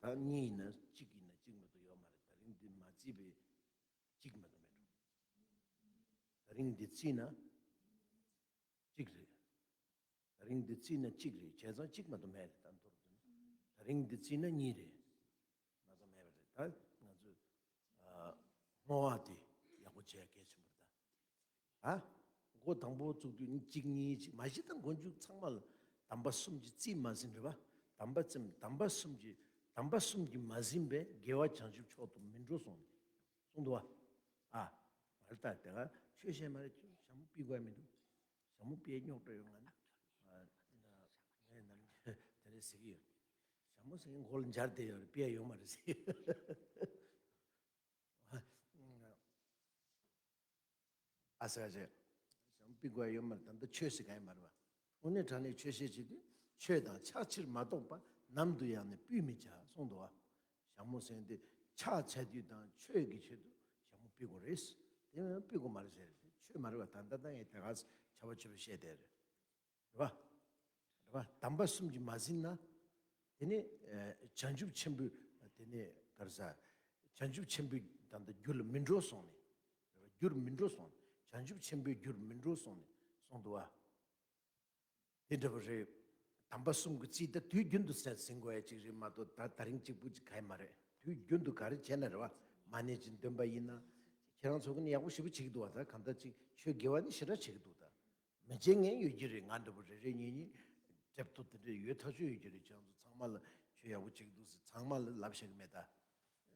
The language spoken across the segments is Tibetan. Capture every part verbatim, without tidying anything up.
ད་གཉིས་ཡིན་ན་གཅིག་ཡིན་ན་གཅིག་མ་གཏོགས་ཡོད་མ་རེད། ད་རིང་འདི་མ་བརྩིས་པའི་གཅིག་མ་གཏོགས་མེད་འགྲོ། ད་རིང་འདི་བརྩིས་ན་གཅིག་རེད། ད་རིང་འདི་བརྩིས་ན་གཅིག་རེད། བྱས་ཙང་གཅིག་མ་གཏོགས་མེད་རེད། ད་མདོར་བསྡུས་ན་ད་རིང་འདི་བརྩིས་ན་གཉིས་རེད། མ་གཏོགས་མེད་པ་རེད། ད་ང་ཚོས་ཨ་བསྔོ་བ་དེ་ཡག་པོ་བྱེད་ཡ་གལ་ཆེན་པོ་རེད་ད། ཨ། མགོ་དང་པོ་བཙུགས་དུས་གཅིག་གཉིས་གཅིག་མ་གཞི་དང་མགོ་མཇུག་ཚང་མ་ལ་དམ་པ་གསུམ་གྱི་རྩིས་མ་ཟིན་རེད་པ། དམ་པ་ཙམ་དམ་པ་གསུམ་གྱི་དམ་པ་གསུམ་གྱིས་མ་ཟིན་པའི་དགེ་བ་བྱང་ཆུབ་མཆོག་ཏུ་མི་འགྲོ་གསུངས་ནས་གསུངས་འདུག་བ། ཨ། མ་རེད་ད། དེ་ག་ཆོས་བཤད་མ་རེད། ཞྭ་མོ་ཕུད་དགོས་མི་འདུག་ཞྭ་མོ་ཕུད་རྙོག་དྲ་ཡོང་ང་ནི། ཨ། ངས་ནམ་དེ་རིང་ཟེར་གྱི་ཡོད། ཞྭ་མོ་ཟེར་མགོ་ལ་འབྱར་བསྡད་ཡོད་རེད། ཕུད་ཡ་ཡོད་མ་རེད་ཟེར། ཨ་ཟེར་བ་བྱས། ཞྭ་མོ་ཕུད་དགོས་ཡ་ཡོད་མ་རེད། ད་ལྟ་ཆོས་ཟེར་ག་ཡོད་མ་རེད་པ། དངོས་གནས་དྲང་གནས་ཆོས་བཤད་བྱེད་དུས་ཆོས་དང་ཕྱག་ཕྱིར་མ་གཏོགས་པ་ནམ་དུ་ཡང་ནི་ཕུད་མི་བྱ་གསུངས་འདུག་བ། ཞྭ་མོ་ཟེར་འདི་ཕྱག་འཚལ་དུས་དང་ཆོས་ཀྱི་ཆེད་དུ་ཞྭ་མོ་ཕུད་དགོས་རེད། དེ་མིན་ཕུད་དགོས་མ་རེད་ཟེར། ཆོས་མ་རེད་པ། ད་ལྟ་ད་ངས་དེ་ག་ཆ་བ་ཆོས་པ་བཤད་བསྡད་རེད། རེད་པ། རེད་པ། དམ་པ་གསུམ་གྱིས་མ་ཟིན་ན། དེ་ནི་ཨ་བྱང་ཆུབ་ཆེན་པོའི་དེ་ནི་ག་རེ་ཟ། བྱང་ཆུབ་ཆེན་པོའི་ད་ལྟ་རྒྱུ་ལ་མི་འགྲོ་གསུངས་ནས། རེད་པ། རྒྱུར་མི་འགྲོ་གསུངས་ནས། བྱང་ཆུབ་ཆེན་པོའི་རྒྱུར་མི་འགྲོ་གསུངས་ནས་གསུངས་འདུག་བ། དེ་འདྲ་པོ་རེད། དམ་པ་གསུམ་གྱི་རྩིས་ད་དུས་རྒྱུན་དུ་ཟིན་དགོས་ཡ་ཅིག་རེད་མ་གཏོགས། ད་ད་རིང་གཅིག་པུ་ཅིག་ག་ཡི་མ་རེད། དུས་རྒྱུན་དུ་ག་རེ་བྱས་ན་རེད་པ། མ་ཎི་ཅིག་འདོན་པ་ཡིན་ན། ཁྱེད་རང་ཚོ་གིས་ནི་ཡག་པོ་ཞེ་པོ་བྱེད་ཀྱི་འདུག་བ། ད་གང་ལྟར་ཅིག་ཆོས་དགེ་བ་ནི་ཞེ་དྲག་བྱེད་ཀྱི་འདུག་ད་མི་བྱེད་མཁན་ཡོད་ཀྱི་རེད། ང་འདྲ་པོ་རེ་རེ་གཉིས་གཉིས་གྲབས་ཐོབ་དེ་འདྲ་ཡོད་ཐག་ཆོད་ཡོད་ཀྱི་རེད། ཁྱེད་རང་ཚོ་ཚང་མ་ལ་ཆོས་ཡག་པོ་བྱེད་ཀྱི་འདུག་ཟེར་ཚང་མ་ལ་ལབ་ཤེས་ཀྱི་མེད་ད།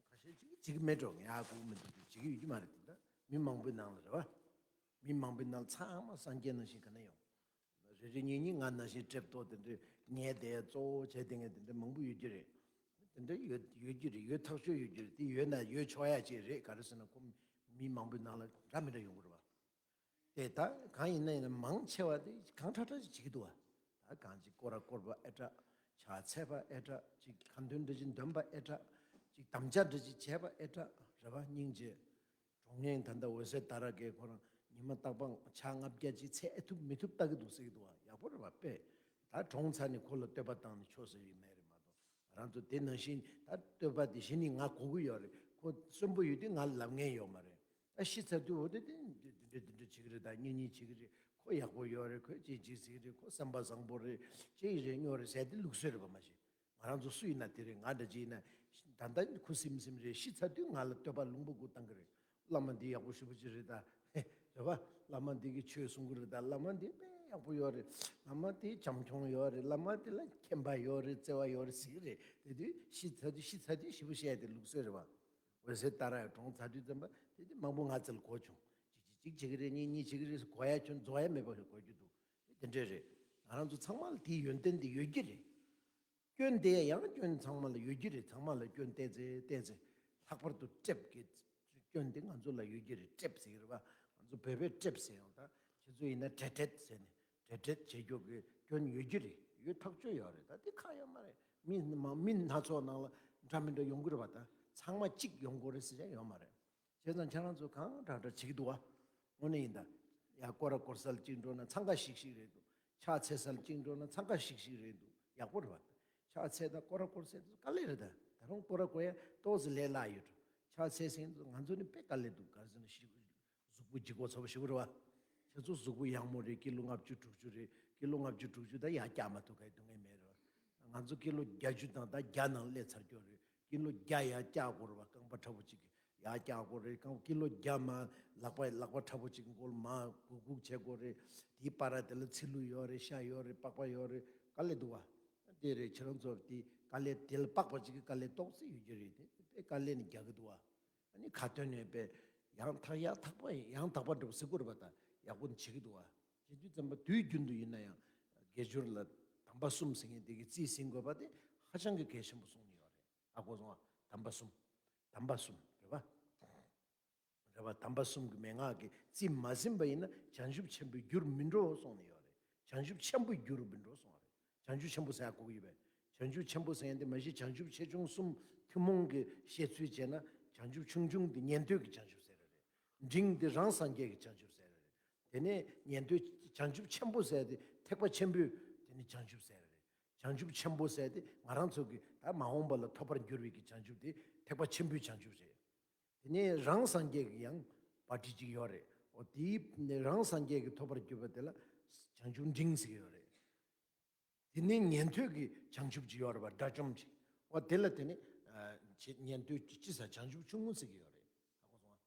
ཁ་ཤས་ཅིག་གིས་བྱེད་ཀྱི་མེད་འགྲོ། ངས་ཧ་གོ་གི་མི་འདུག་བྱེད་ཀྱི་ཡོད་ཀྱི་མ་རེད། དེ་འདྲ་མི་མང་པོའི་ནང་ལ་རེད་པ། མི་མང་པོའི་ནང་ཚང་མ་སངས་རྒྱས་ནང་བཞིན་ག་ན་ཡོང་། རེ་རེ་གཉིས་གཉིས་ང་ནང་བཞིན་གྲབས་ཐོབ་དེ་འདྲའི་ངས་དེ་གཙོ་བོ་བྱས་དེ་ངས་དེ་འདྲ་མང་པོ་ཡོད་ཀྱི་རེད། དེ་འདྲ་ཡོད་ཡོད་ཀྱི་རེད། ཡོད་ཐག་ཆོད་ཡོད་ཀྱི་རེད། དེ་ཡོད་ན་ཡོད་ཆོག་ཡ་ཅིག་རེད། ག་རེ་ཟེར་ན་ཁོ་མི་མང་པོའི་ནང་ལ་འདྲ་མི་འདྲ་ཡོང་གི་རེད་པ། དེ་ད་གང་ཡིན་ན་ཡིན་ན་མང་ཆེ་བ་དེ་གང་དྲག་དྲག་ཅིག་བྱེད་ཀྱི་འདུག་བ། ད་གང་ཅིག་སྐོར་ར་བསྐོར་བ་ཨེ་དྲག་ཕྱག་འཚལ་བ་ཨེ་དྲག་ཅིག་ཁ་འདོན་འདྲ་ཅིག་འདོན་པ་ཨེ་དྲག་ཅིག་དམ་བཅའ་འདྲ་ཅིག་བྱས་པ་ཨེ་དྲག་རེད་པ། སྙིང་རྗེ། གྲོགས་ངན་ད་ལྟ་འོད་ཟེར་ད་ར་གས་ཁོ་རང་ཉི་མ་རྟག་པར་ཕྱག་ལྔ་བརྒྱ་ཅིག་འཚལ་ཨེ་ཐུབ་མི་ཐུབ་ལྟ་གི་འདུག་ཟེར་གི་འདུག་བ། ཡག་པོ་རེད་པ། དཔེ་ད་གྲོངས་ཚར་ནས་ཁོ་ལ་བསྟོད་པ་བཏང་ནས་ཆོག་ཟེར་ཡི་མེད་རེད་མ་གཏོགས། ང་རང་ཚོ་དེ་ནང་བཞིན་ད་བསྟོད་པ་དེ་གཞི་ནས་ང་གོ་གི་ཡོད་རེད། ཁོ་གསོན་པོ་ཡོད་དུས་ང་ལབ་མཁན་ཡོད་མ་རེད། ད་ཤི་ཚར་དུས་འོ་དེ་དེ་འདི་འདྲ་འདི་འདྲ་བྱེད་ཀྱི་རེད། ད་གཉིས་གཉིས་བྱེད་ཀྱི་རེད། ཁོ་ཡག་པོ་ཡོད་རེད། ཁོས་ཅི་ཅི་ཟེར་གྱི་རེད། ཁོ་བསམ་པ་བཟང་པོ་རེད། ཅི་ཡི་རེད་སྨྱོ་རེད་ཟེར་དེ་ལུགས་སྲོལ་རེད་པ། མ་གཞི་ང་རང་ཚོ་སུ་ཡིན་ན་དེ་རེད། ང་འདྲ་ཅིག་ཡིན་ན་ད་ལྟ་ཁུ་སིམ་སིམ་རེད། ཤི་ཚར་དུས་ང་ལ་བསྟོད་པ་ལུང་པ་དགུ་བཏང་གི་རེད། བླ་མ་འདི་ཡག་པོ་ཞེ་པོ་ཅིག་རེད་ད། རེད་པ། བླ་མ་འདི་གིས་ཆོས་གསུང་གི་རེད་ད། བླ་མ་འདི་དཔེ་ཡག་པོ་ཡོད་རེད། བླ་མ་འདི་བྱམས་སྐྱོང་ཡོད་རེད། བླ་མ་འདི་ལ་མཁྱེན་པ་ཡོད་རེད། བརྩེ་བ་ཡོད་རེད་ཟེར་གི་རེད། དེ་དུས་ཤི་ཚར་དུས་ཤི་ཚར་དུས་ཞེ་པོ་བཤད་དེ་ལུགས་སྲོལ་རེད་པ། འོད་ཟེར་ད་ར་ཡ་གྲོངས་ཚར་དུས་ཙམ་པ་དེ་དུས་མང་པོ་ང་རྩལ་གོ་བྱུང་། གཅིག་གཅིག་གཅིག་བྱེད་ཀྱི་རེད། གཉིས་གཉིས་བྱེད་ཀྱི་རེད། གོ་ཡ་ཁྱོན་རྫོགས་ཡ་མེད་པ་གོ་རྒྱུ་འདུག་དེ་འདྲ་རེད། ང་རང་ཚོ་ཚང་མ་ལ་དེའི་ཡོན་ཏན་དེ་ཡོད་ཀྱི་རེད། སྐྱོན་དེ་ཡང་སྐྱོན་ཚང་མ་ལ་ཡོད་ཀྱི་རེད། ཚང་མ་ལ་སྐྱོན་བལྟས་ཚེ་བལྟས་ཚེ་ལྷག་པར་དུ་གྲབས་ཀྱི་སྐྱོན་དེ་ང་ཚོ་ལ་ཡོད་ཀྱི་རེད། གྲབས་ཟེར་གྱི་རེད་པ། ང་ཚོ་བོད་པས་གྲབས་ཟེར་ཡང་ད་ཁྱེད་ཚོ་ཡིན་ན་ཏྲེ་ཏྲེད་ཟེར་ནས་ཏྲེ་ཏྲེད་བྱེད་རྒྱུ་གི་སྐྱོན་ཡོད་ཀྱི་རེད། ཡོད་ཐག་ཆོད་ཡོད་རེད། ད་དེ་ཁག་ཡོད་མ་རེད། མི་མང་མི་སྣ་ཚོགས་ནང་ལ་འདྲ་མི་འདྲ་ཡོང་གི་རེད་པ། ད་ཚང་མ་གཅིག་ཡོང་དགོས་རེད་ཟེར་ཡ་ཡོད་མ་རེད། བྱས་ཙང་ཁྱེད་རང་ཚོ་གང་དྲག་དྲག་བྱེད་ཀྱི་འདུག་བ། དངོས་གནས་ཡིན་ད། ཡ་སྐོར་ར་སྐོར་སར་གཅིག་འགྲོ་ན་འཚང་ཁ་ཤིག་ཤིག་རེད་འདུག་ཕྱག་འཚལ་སར་གཅིག་འགྲོ་ན་འཚང་ཁ་ཤིག་ཤིག་རེད་འདུག་ཡག་པོ་རེད་བ། ཕྱག་འཚལ་དང་སྐོར་ར་སྐོར་ཟེར་དུས་དཀའ་ལས་རེད་ད། ད་རུང་སྐོར་ར་སྐོར་ཡ་ཏོག་ཙམ་ལས་སླ་ཡོད་འགྲོ། ཕྱག་འཚལ་ཟེར་དུས་ང་ཚོ་ནི་དཔེ་དཀའ་ལས་འདུག་ག་རེ་ཟེར་ན་ཤི་གཟུགས་པོ་ལྗིད་ཁོག་ཚ་པོ་ཞེ་པོ་རེད་བ། ཁྱེད་ཚོ་གཟུགས་པོ་ཡག་མོ་རེད། ཀི་ལོ་ལྔ་བཅུ་དྲུག་ཅུ་རེད། ཀི་ལོ་ལྔ་བཅུ་དྲུག་ཅུ་ད་ཡར་བཀྱག་མ་ཐུབ་ག་ཡི་སྡུག་བསྔལ་མེད་རེད་བ། ང་ཚོ་ཀི་ལོ་བརྒྱད་ཅུ་དང་ད་བརྒྱ་ནང་སླེབས་ཚར་ཀྱོག་རེད། ཀི་ལོ་བརྒྱ་ཡར་བཀྱག་དགོས་རེད་བ། རྐང་པ་ཕྲ་པོ་གཅིག་གིས་ཡར་བཀྱག་དགོས་རེད། རྐང་ཀི་ལོ་བརྒྱ་མར་ལག་པ་ལག་པ་ཕྲ་པོ་གཅིག་མགོ་ལ་མར་སྒུག་སྒུག་བྱེད་དགོས་རེད། དེའི་བར་དེ་ལ་ཚི་ལུ་ཡོད་རེད། ཤ་ཡོད་རེད། པགས་པ་ཡོད་རེད། དཀའ་ལས་འདུག་བ། དེ་རེད། ཁྱེད་རང་ཚོ་དེ་དཀའ་ལས་དེ་ལ་དཔག་པ་གཅིག་གི་དཀའ་ལས་ཏོག་ཙམ་ཡོད་ཀྱི་རེད། དེ་དཔེ་དཀའ་ལས་ནི་རྒྱག་གི་འདུག་བ། ཨ་ནི་ཁ་ཏོན་ནས་དཔེ་ཡང་དག་ཡང་དག་པ་ཡང་དག་པ་འགྲོ་ཟེར་དགོས་རེད་པ། ད་ཡག་པོ་ནི་བྱེད་ཀྱི་འདུག་བ། བྱེད་དུས་ཙམ་པ་དུས་རྒྱུན་དུ་ཡིན་ན་ཡང་དགེ་སྦྱོར་ལ་དམ་པ་གསུམ་ཟེར་མཁན་དེ་གི་རྩིས་ཟིན་དགོས་པ་དེ་ཧ་ཅང་གི་གལ་ཆེན་པོ་གསུངས་ནས་ཡོད་རེད། ཧ་གོ་སོང་བ། དམ་པ་གསུམ། དམ་པ་གསུམ་རེད་པ། རེད་པ། དམ་པ་གསུམ་གྱི་མན་ངག་གི་རྩིས་མ་ཟིན་པ་ཡིན་ན་བྱང་ཆུབ་ཆེན་པོའི་རྒྱུར་མི་འགྲོ་གསུངས་ནས་ཡོད་རེད། བྱང་ཆུབ་ཆེན་པོའི་རྒྱུར་མི་འགྲོ་གསུངས་པ་རེད། བྱང་ཆུབ་ཆེན་པོ་ཟེར་ཡ་གོ་གི་ཡོད་པས། བྱང་ཆུབ་ཆེན་པོ་ཟེར་ཡ་འདི་མ་གཞི་བྱང་ཆུབ་ཆེ་ཆུང་གསུམ་ཐུན་མོང་གི་བཤད་ཚུལ་བྱས་ན་བྱང་ཆུབ་ཆུང་ཆུང་འདི་ཉན་ཐོས་ཀྱི་བྱང་ཆུབ་ཟེར་ར་རེད། འབྲིང་འདི་རང་སངས་རྒྱས་ཀྱི་བྱང་ཆུབ་ཟེར་ར་རེད། དེ་ནས་ཉན་ཐོས་བྱང་ཆུབ་ཆེན་པོ་ཟེར་ཡ་འདི་ཐེག་པ་ཆེན་པོའི་དེ་ནི་བྱང་ཆུབ་ཟེར་ར་རེད། བྱང་ཆུབ་ཆེན་པོ་ཟེར་དེ་ང་རང་ཚོ་གི་ད་མ་འོངས་པ་ལ་ཐོབ་པར་འགྱུར་བའི་གི་བྱང་ཆུབ་དེ་ཐེག་པ་ཆེན་པོའི་བྱང་ཆུབ་ཟེར། དེ་ནས་རང་སངས་རྒྱས་ཀྱི་ཡང་བར་ཁྲིད་ཅིག་ཡོད་རེད། འོ་དེའི་རང་སངས་རྒྱས་ཀྱི་ཐོབ་པར་གྱུར་པ་དེ་ལ་བྱང་ཆུབ་འབྲིང་ཟེར་གྱི་ཡོད་རེད། དེ་ནས་ཉན་ཐོས་ཀྱི་བྱང་ཆུབ་ཅིག་ཡོད་རེད་པ། དགྲ་བཅོམ་ཅིག་འོ་དེ་ལ་དེ་ནས་ཨ་ཆེ་ཉན་ཐོས་ཀྱི་སྤྱི་ས་བྱང་ཆུབ་ཆུང་ངུ་ཟེར་གྱི་ཡོད་རེད། ཧ་གོ་སོང་ང་།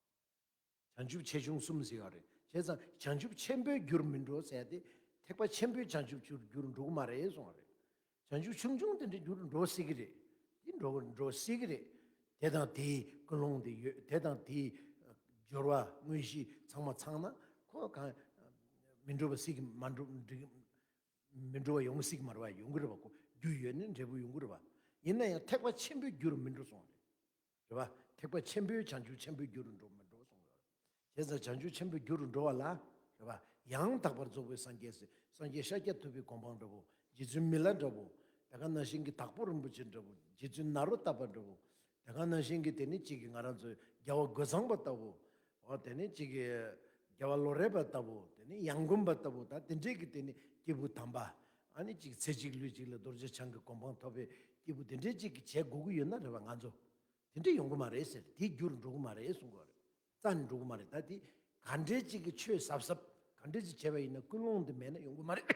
བྱང་ཆུབ་ཆེ་ཆུང་གསུམ་ཟེར་ཡོད་རེད། བྱས་ཙང་བྱང་ཆུབ་ཆེན་པོའི་རྒྱུར་མི་འགྲོ་ཟེར་ཏེ་ཐེག་པ་ཆེན་པོའི་བྱང་ཆུབ་ཀྱི་རྒྱུར་འགྲོ་གི་མ་རེད་གསུངས་པ་རེད། བྱང་ཆུབ་ཆུང་ཆུང་དེ་འདྲའི་རྒྱུར་འགྲོ་སྲིད་ཀྱི་རེད། དེ་འགྲོ་འགྲོ་སྲིད་ཀྱི་རེད། དེ་དང་དེའི་ཀུན་སློང་དེ་ཡོད། དེ་དང་དེའི་སྦྱོར་བ་དངོས་གཞི་ཚང་མ་ཚང་ན་ཁོ་གང་མི་འགྲོ་བ་སྲིད་ཀྱི་མ་འགྲོ་འགྲིག་མི་འགྲོ་བ་ཡོང་སྲིད་ཀྱི་མ་རེད་པ། ཡོང་གི་རེད་པ། ཁོ་རྒྱུ་ཡོད་ནི་འབྲས་བུ་ཡོང་གི་རེད་པ། ཡིན་ན་ཡང་ཐེག་པ་ཆེན་པོའི་རྒྱུར་མི་འགྲོ་གསུངས་པ་རེད། རེད་པ། ཐེག་པ་ཆེན་པོའི་བྱང་ཆུབ་ཆེན་པོའི་རྒྱུ་རུ་འགྲོ་མི་འགྲོ་གསུངས་ཡོད། བྱས་ཙང་བྱང་ཆུབ་ཆེན་པོའི་རྒྱུ་རུ་འགྲོ་བ་ལ། རེད་པ། ཡང་དག་པར་རྫོགས་པའི་སངས་རྒྱས་ཟེར། སངས་རྒྱས་ཤཱཀྱ་ཐུབ་པའི་གོ་འཕང་འདྲ་བོ། རྗེ་བཙུན་མི་ལ་འདྲ་བོ། དེ་ག་ནང་བཞིན་གྱི་དྭགས་པོ་རིན་པོ་ཆེ་འདྲ་བོ། རྗེ་བཙུན་ནཱ་རོ་ཏ་པ་འདྲ་བོ། དེ་ག་ནང་བཞིན་གྱི་དེ་ནི་གཅིག་གི་ང་རང་ཚོའི་རྒྱལ་བ་རྒོད་ཚང་པ་ལྟ་བུ། འོ་དེ་ནི་གཅིག་གི་རྒྱལ་བ་ལོ་རས་པ་ལྟ་བུ། དེ་ནི་ཡང་དགོན་པ་ལྟ་བུ། ད་དེ་འདྲས་ཀྱི་དེ་ནི་སྐྱེས་བུ་དམ་པ། ཨ་ནི་གཅིག་ཚེ་གཅིག་ལུས་གཅིག་ལ་རྡོ་རྗེ་འཆང་གི་གོ་འཕང་ཐོབ་པའི་སྐྱེས་བུ་དེ་འདྲས་གཅིག་གི་བྱེད་དགོས་ཀྱི་ཡོད་ན། རེད་པ། ང་ཚོ། དེ་འདྲ་ཡོང་གི་མ་རེད་ཟེར། དེའི་རྒྱུར་འགྲོ་གི་མ་རེད་གསུང་གི་རེད། རྩ་ནས་འགྲོ་གི་མ་རེད། ད་དེ་ག་འདྲས་ཅིག་གི་ཆོས་གཟབ་གཟབ་ག་འདྲས་ཅིག་བྱས་པ་ཡིན་ན་ཀུན་སློང་དེ་མེད་ན་ཡོང་གི་མ་རེད།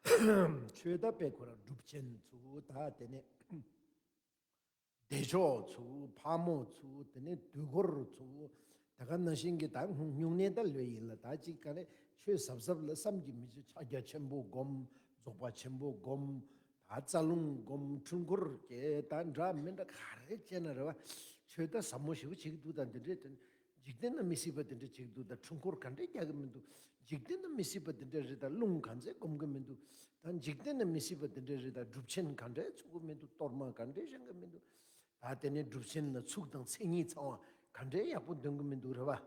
ཆོས་ད་དཔེ་ཁོ་རང་སྒྲུབ་ཆེན་ཚུ་ད་དེ་ནས་བདེ་མཆོག་ཚུ་ཕག་མོ་ཚུ་དེ་ནས་དུས་འཁོར་ཚུ་ད་ག་ནང་བཞིན་གྱི་ད་སྨྱུང་གནས་ད་ལོས་ཡིན་ལ། ད་ཅིག་ག་རེ་ཆོས་གཟབ་གཟབ་ལ་བསམ་གྱིས་མི་ཁྱབ། ཕྱག་རྒྱ་ཆེན་པོ་སྒོམ། རྫོགས་པ་ཆེན་པོ་སྒོམ། ད་རྩ་རླུང་སྒོམ། འཁྲུལ་འཁོར་སྐྱེ། ད་འདྲ་མི་འདྲ་ག་རེ་བྱས་ན་རེད་པ། ཆོས་ད་ཟབ་མོ་ཞེ་པོ་བྱེད་ཀྱི་འདུག་ད་འདི་འདྲས་དེ་འཇིག་རྟེན་ན་མི་སྲིད་པ་དེ་འདྲས་བྱེད་ཀྱི་འདུག་ད་འཁྲུལ་འཁོར་ག་འདྲས་རྒྱག་གི་མི་འདུག་འཇིག་རྟེན་ན་མི་སྲིད་པ་དེ་འདྲས་རེད། ད་རླུང་ག་ཚད་སྒོམ་གྱི་མི་འདུག་ད་འཇིག་རྟེན་ན་མི་སྲིད་པ་དེ་འདྲས་རེད། ད་སྒྲུབ་ཆེན་ག་འདྲས་ཚུགས་ཀྱི་མི་འདུག་གཏོར་མ་ག་འདྲས་བཞེངས་ཀྱི་མི་འདུག་ད་དེ་ནས་སྒྲུབ་ཆེན་ལ་ཚུགས་དང་མཚན་ཉིད་ཚང་བ་ག་འདྲས་ཡག་པོ་འདོན་གྱི་མི་འདུག་རེད་པ།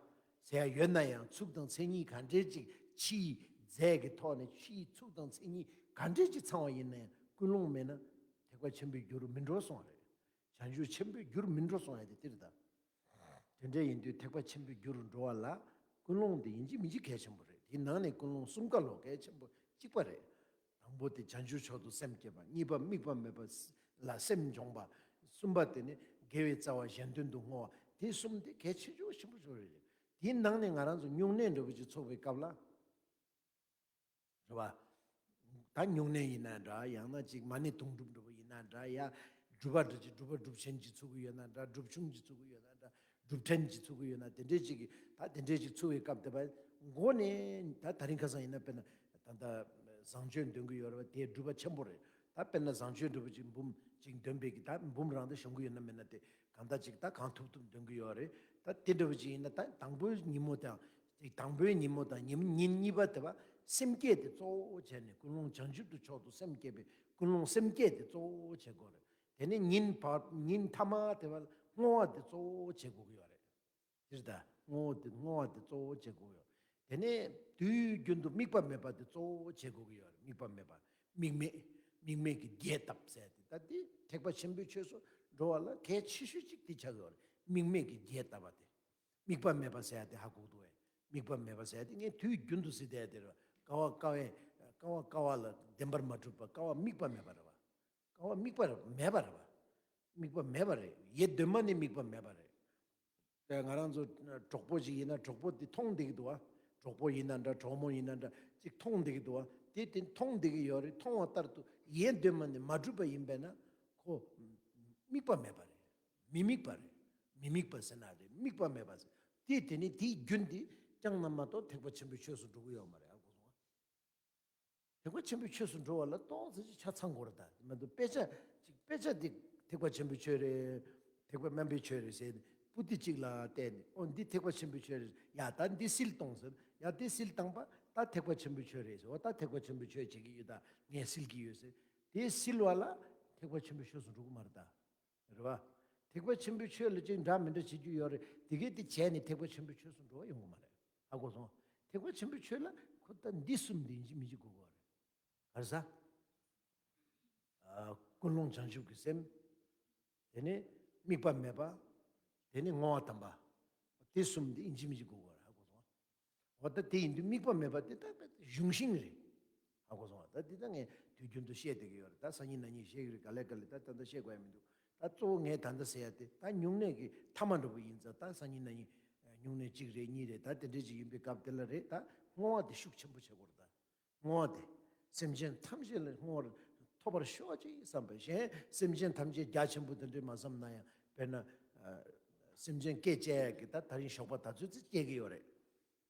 ཟེར་ཡ་ཡོད་ན་ཡང་ཚུགས་དང་མཚན་ཉིད་ག་འདྲས་ཅིག་ཕྱིའི་རྫས་ཀྱི་ཐོག་ནས་ཕྱིའི་ཚུགས་དང་མཚན་ཉིད་ག་འདྲས་ཅིག་ཚང་བ་ཡིན་ན་ཡང་ཀུན་སློང་མེད་ན་ཐེག་པ་ཆེན་པོའི་རྒྱུ་རུ་མི་འགྲོ་གསུངས་པ་རེད། བྱང་ཆུབ་ཆེན་པོའི་རྒྱུ་རུ་མི་འགྲོ་གསུངས་ཡ་དེ་འདིར་ད། དེ་འདྲ་ཡིན་དུས་ཐེག་པ་ཆེན་པོའི་རྒྱུ་རུ་འགྲོ་བ་ལ་ཀུན་སློང་དེ་ཡིན་གཅིག་མིན་གཅིག་གལ་ཆེན་པོ་རེད། དེའི་ནང་ནས་ཀུན་སློང་གསུམ་ཀ་ལོ་གལ་ཆེན་པོ་གཅིག་པ་རེད། དང་པོ་དེ་བྱང་ཆུབ་མཆོག་ཏུ་སེམས་བསྐྱེད་པ། གཉིས་པ་དམིགས་པ་མེད་པ་ལ་སེམས་སྦྱོང་བ། གསུམ་པ་དེ་ནི་དགེ་བའི་རྩ་བ་གཞན་དོན་དུ་བསྔོ་བ། དེ་གསུམ་དེ་གལ་ཆེ་ཆེ་བ་ཆེན་པོ་ཆེ་བ་རེད། དེའི་ནང་ནས་ང་རང་ཚོ་སྨྱུང་གནས་འདྲ་བོ་ཅིག་ཚོགས་པའི་སྐབས་ལ། རེད་པ། ད་སྨྱུང་གནས་ཡིན་ན་འདྲ། ཡང་ན་ཅིག་མ་ཎི་དུང་སྒྲུབ་འདྲ་བོ་ཡིན་ན་འདྲ། ཡ་སྒྲུབ་པ་འདྲ་ཅིག་སྒྲུབ་པ་སྒྲུབ་ཆེན་ཅིག་ཚུགས་ཀྱི་ཡོད་ན་འདྲ། སྒྲུབ་ཆུང་ཅིག་ཚུགས་ཀྱི་ཡོད་ན་འདྲ། སྒྲུབ་ཕྲན་ཅིག་ཚུགས་ཀྱི་ཡོད་ན། དེ་འདྲས་ཅིག་གི་ད་དེ་འདྲས་ཅིག་ཚུགས་པའི་སྐབས་དེ་བ་མགོ་ནས་ད་དེ་རིང་ཁ་སང་ཡིན་ན་དཔེར་ན་ད་ལྟ་བཟང་སྤྱོད་འདོན་གྱི་ཡོད་རེད་པ། དེ་སྒྲུབ་པ་ཆེན་པོ་རེད། ད་དཔེར་ན་བཟང་སྤྱོད་འདྲ་བོ་ཅིག་འབུམ་ཅིག་འདོན་པའི་གི་ད་འབུམ་རང་ད་ཤོང་གི་ཡོད་ན་མེད་ན་དེ་གང་ལྟར་ཅིག་ད་གང་ཐུབ་ཐུབ་འདོན་གྱི་ཡོད་རེད། ད་དེ་འདྲ་བོ་ཅིག་ཡིན་ན་ད་དང་པོའི་ཉིན་མོ་དང་དེ་དང་པོའི་ཉིན་མོ་དང་ཉིན་ཉིན་གཉིས་པ་དེ་བ་སེམས་བསྐྱེད་དེ་གཙོ་བོ་བྱས་ནས། ཀུན་སློང་བྱང་ཆུབ་ཏུ་མཆོག་ཏུ་སེམས་བསྐྱེད་པའི་ཀུན་སློང་སེམས་བསྐྱེད་དེ་གཙོ་བོ་བྱེད་དགོས་རེད། དེ་ནས་ཉིན་བར་ཉིན་མཐའ་མ་དེ་བ་བསྔོ་བ་དེ་གཙོ་བོ་བྱེད་དགོས་ཀྱི་ཡོད་རེད། དེ་རེད་ད། བསྔོ་བ་དེ་བསྔོ་བ་དེ་གཙོ་བོ་བྱེད་དགོས་ཀྱི་ཡོད་རེད། དེ་ནས་དུས་རྒྱུན་དུ་དམིགས་པ་མེད་པ་དེ་གཙོ་བོ་བྱེད་དགོས་ཀྱི་ཡོད་རེད། དམིགས་པ་མེད་པ། དམིགས་མེད། དམིགས་མེད་ཀྱི་རྒྱས་བཏབ་ཟེར་དེ། ད་དེ་ཐེག་པ་ཆེན་པོའི་ཆོས་སུ་འགྲོ་བ་ལ་གལ་ཆེ་ཤོས་གཅིག་དེ་ཆགས་ཀྱི་ཡོད་རེད། དམིགས་མེད་ཀྱི་རྒྱས་བཏབ་པ་དེ། དམིགས་པ་མེད་པ་ཟེར་ཡ་དེ་ཧ་གོ་གི་འདུག་གས། དམིགས་པ་མེད་པ་ཟེར་ཡ་དེ་ངས་དུས་རྒྱུན་དུ་ཟེར་བསྡད་ཡ་དེ་རེད་པ། ཀ་བ་ཀ་བས་ཀ་བ་ཀ་བ་ལ་བདེན་པར་མ་གྲུབ་པ། ཀ་བ་དམིགས་པ་མེད་པ་རེད་པ། ཀ་བ་དམིགས་པ་མེད་པ་རེད་པ། དམིགས་པ་མེད་པ་རེད། ཡེ་གདོད་མ་ནས་དམིགས་པ་མེད་པ་རེད། དེ་ང་རང་ཚོ་གྲོགས་པོ་ཞིག་ཡིན་ན་གྲོགས་པོ་དེ་མཐོང་བསྡད་ཀྱི་འདུག་པ། གྲོགས་པོ་ཡིན་ན་འདྲ། གྲོགས་མོ་ཡིན་ན་འདྲ། ཅིག་མཐོང་བསྡད་ཀྱི་འདུག་པ། དེ་དེ་མཐོང་བསྡད་ཀྱི་ཡོད་རེད། མཐོང་བ་ལྟར་དུ་ཡེ་གདོད་མ་ནས་མ་གྲུབ་པ་ཡིན་པས་ན་ཁོ་དམིགས་པ་མེད་པ་རེད། མི་དམིགས་པ་རེད། མི་དམིགས་པ་ཟེར་ན་རེད། དམིགས་པ་མེད་པ་ཟེར། དེ་དེ་ནི་དེའི་རྒྱུན་དེ་བསྐྱངས་ན་མ་གཏོགས་ཐེག་པ་ཆེན་པོའི་ཆོས་སུ་འགྲོ་གི་ཡོད་མ་རེད། ཧ་གོ་སོང་ང་། ཐེག་པ་ཆེན་པོའི་ཆོས་སུ་འགྲོ་བ་ལ་ཏོག་ཙམ་ཅིག་ཆ་ཚང་དགོས་རེད་ད། མ་གཏོགས་དཔེ་ཆ་ཅིག་དཔེ་ཆ་འདི་ཐེག་པ་ཆེན་པོའི་ཆོས་རེད། ཐེག་པ་དམན་པའི་ཆོས་རེད་ཟེར་ནས་པོ་ཏི་གཅིག་ལ་བལྟས་ནས། ཨོ་འདི་ཐེག་པ་ཆེན་པོའི་ཆོས་རེད། ཡ་ད་འདི་སིལ་གཏོང་ཟེར། ཡ་འདི་སིལ་བཏང་པ་ད་ཐེག་པ་ཆེན་པོའི་ཆོས་རེད་ཟེར། ཨོ་ད་ཐེག་པ་ཆེན་པོའི་ཆོས་བྱེད་ཀྱི་ཡོད། ད་ངས་སིལ་གྱི་ཡོད་ཟེར། དེ་སིལ་བ་ལ་ཐེག་པ་ཆེན་པོའི་ཆོས་སུ་འགྲོ་གི་མ་རེད་ད། རེད་པ། ཐེག་པ་ཆེན་པོའི་ཆོས་ལ་ཅིག་འདྲ་མི་འདྲ་བྱེད་རྒྱུ་ཡོད་རེད། དེ་གས་དེ་བྱས་ནས་ཐེག་པ་ཆེན་པོའི་ཆོས་སུ་འགྲོ་བ་ཡོང་གི་མ་རེད། ཧ་གོ་སོང་། ཐེག་པ་ཆེན་པོའི་ཆོས་ལ་ཁོ་ད་འདི་གསུམ་འདི་ཡིན་གཅིག་མིན་གཅིག་དགོས་ཀྱི་ཡོད་རེད། ག་རེ་ཟ། ཨ། ཀུན་སློང་བྱང་ཆུབ་ཀྱི་སེམས། དེ་ནས་དམིགས་པ་མེད་པ། དེ་ནས་བསྔོ་བ་དམ་པ། དེ་གསུམ་འདི་ཡིན་གཅིག་མིན་གཅིག་དགོས་ཀྱི་ཡོད་རེད། ཧ་གོ་སོང་། འོ་ད་དེ་ཡིན་དུས་དམིགས་པ་མེད་པ་དེ་ད་གཞུང་ཤིང་རེད། ཧ་གོ་སོང་བ། ད་འདི་ད་ངས་ དུས་རྒྱུན་དུ་བཤད་བསྡད་ཀྱི་ཡོད་རེད། ད་སང་ཉིན་གནངས་ཉིན་བཤད་ཀྱི་རེད། ག་ལེ་ག་ལེ་ད་ད་ལྟ་བཤད་དགོས་ཡ་མི་འདུག་ད་གཙོ་བོ་ངས་ད་ལྟ་ཟེར་ཡ་དེ་ད་སྨྱུང་གནས་ཀྱི་ཐ་མ་འདྲ་པོ་ཡིན་ཙང་། ད་སང་ཉིན་གནངས་ཉིན་སྨྱུང་གནས་གཅིག་རེད་གཉིས་རེད། ད་དེ་འདྲས་ཅིག་ཡིན་པའི་སྐབས་དེ་ལ་རེད། ད་བསྔོ་བ་དེ་ཤུགས་ཆེན་པོ་བྱེད་དགོས་རེད། ད་བསྔོ་བ་དེ་སེམས་ཅན་ཐམས་ཅད་ལ་བསྔོ་བར་ཐོབ་པར་ཤོག་ཅིག་བསམ་པ། གཞན་སེམས་ཅན་ཐམས་ཅད་རྒྱ་ཆེན་པོ་དེ་འདྲས་མ་བསམ་ན་ཡང་། དཔེར་ན་ཨ་སེམས་ཅན་སྐད་བཅད་ཡ་གི་ད་ད་རིང་ཞོགས་པ་ད་ཚོད་ཙི་སྐྱེ་གི་ཡོད་རེད།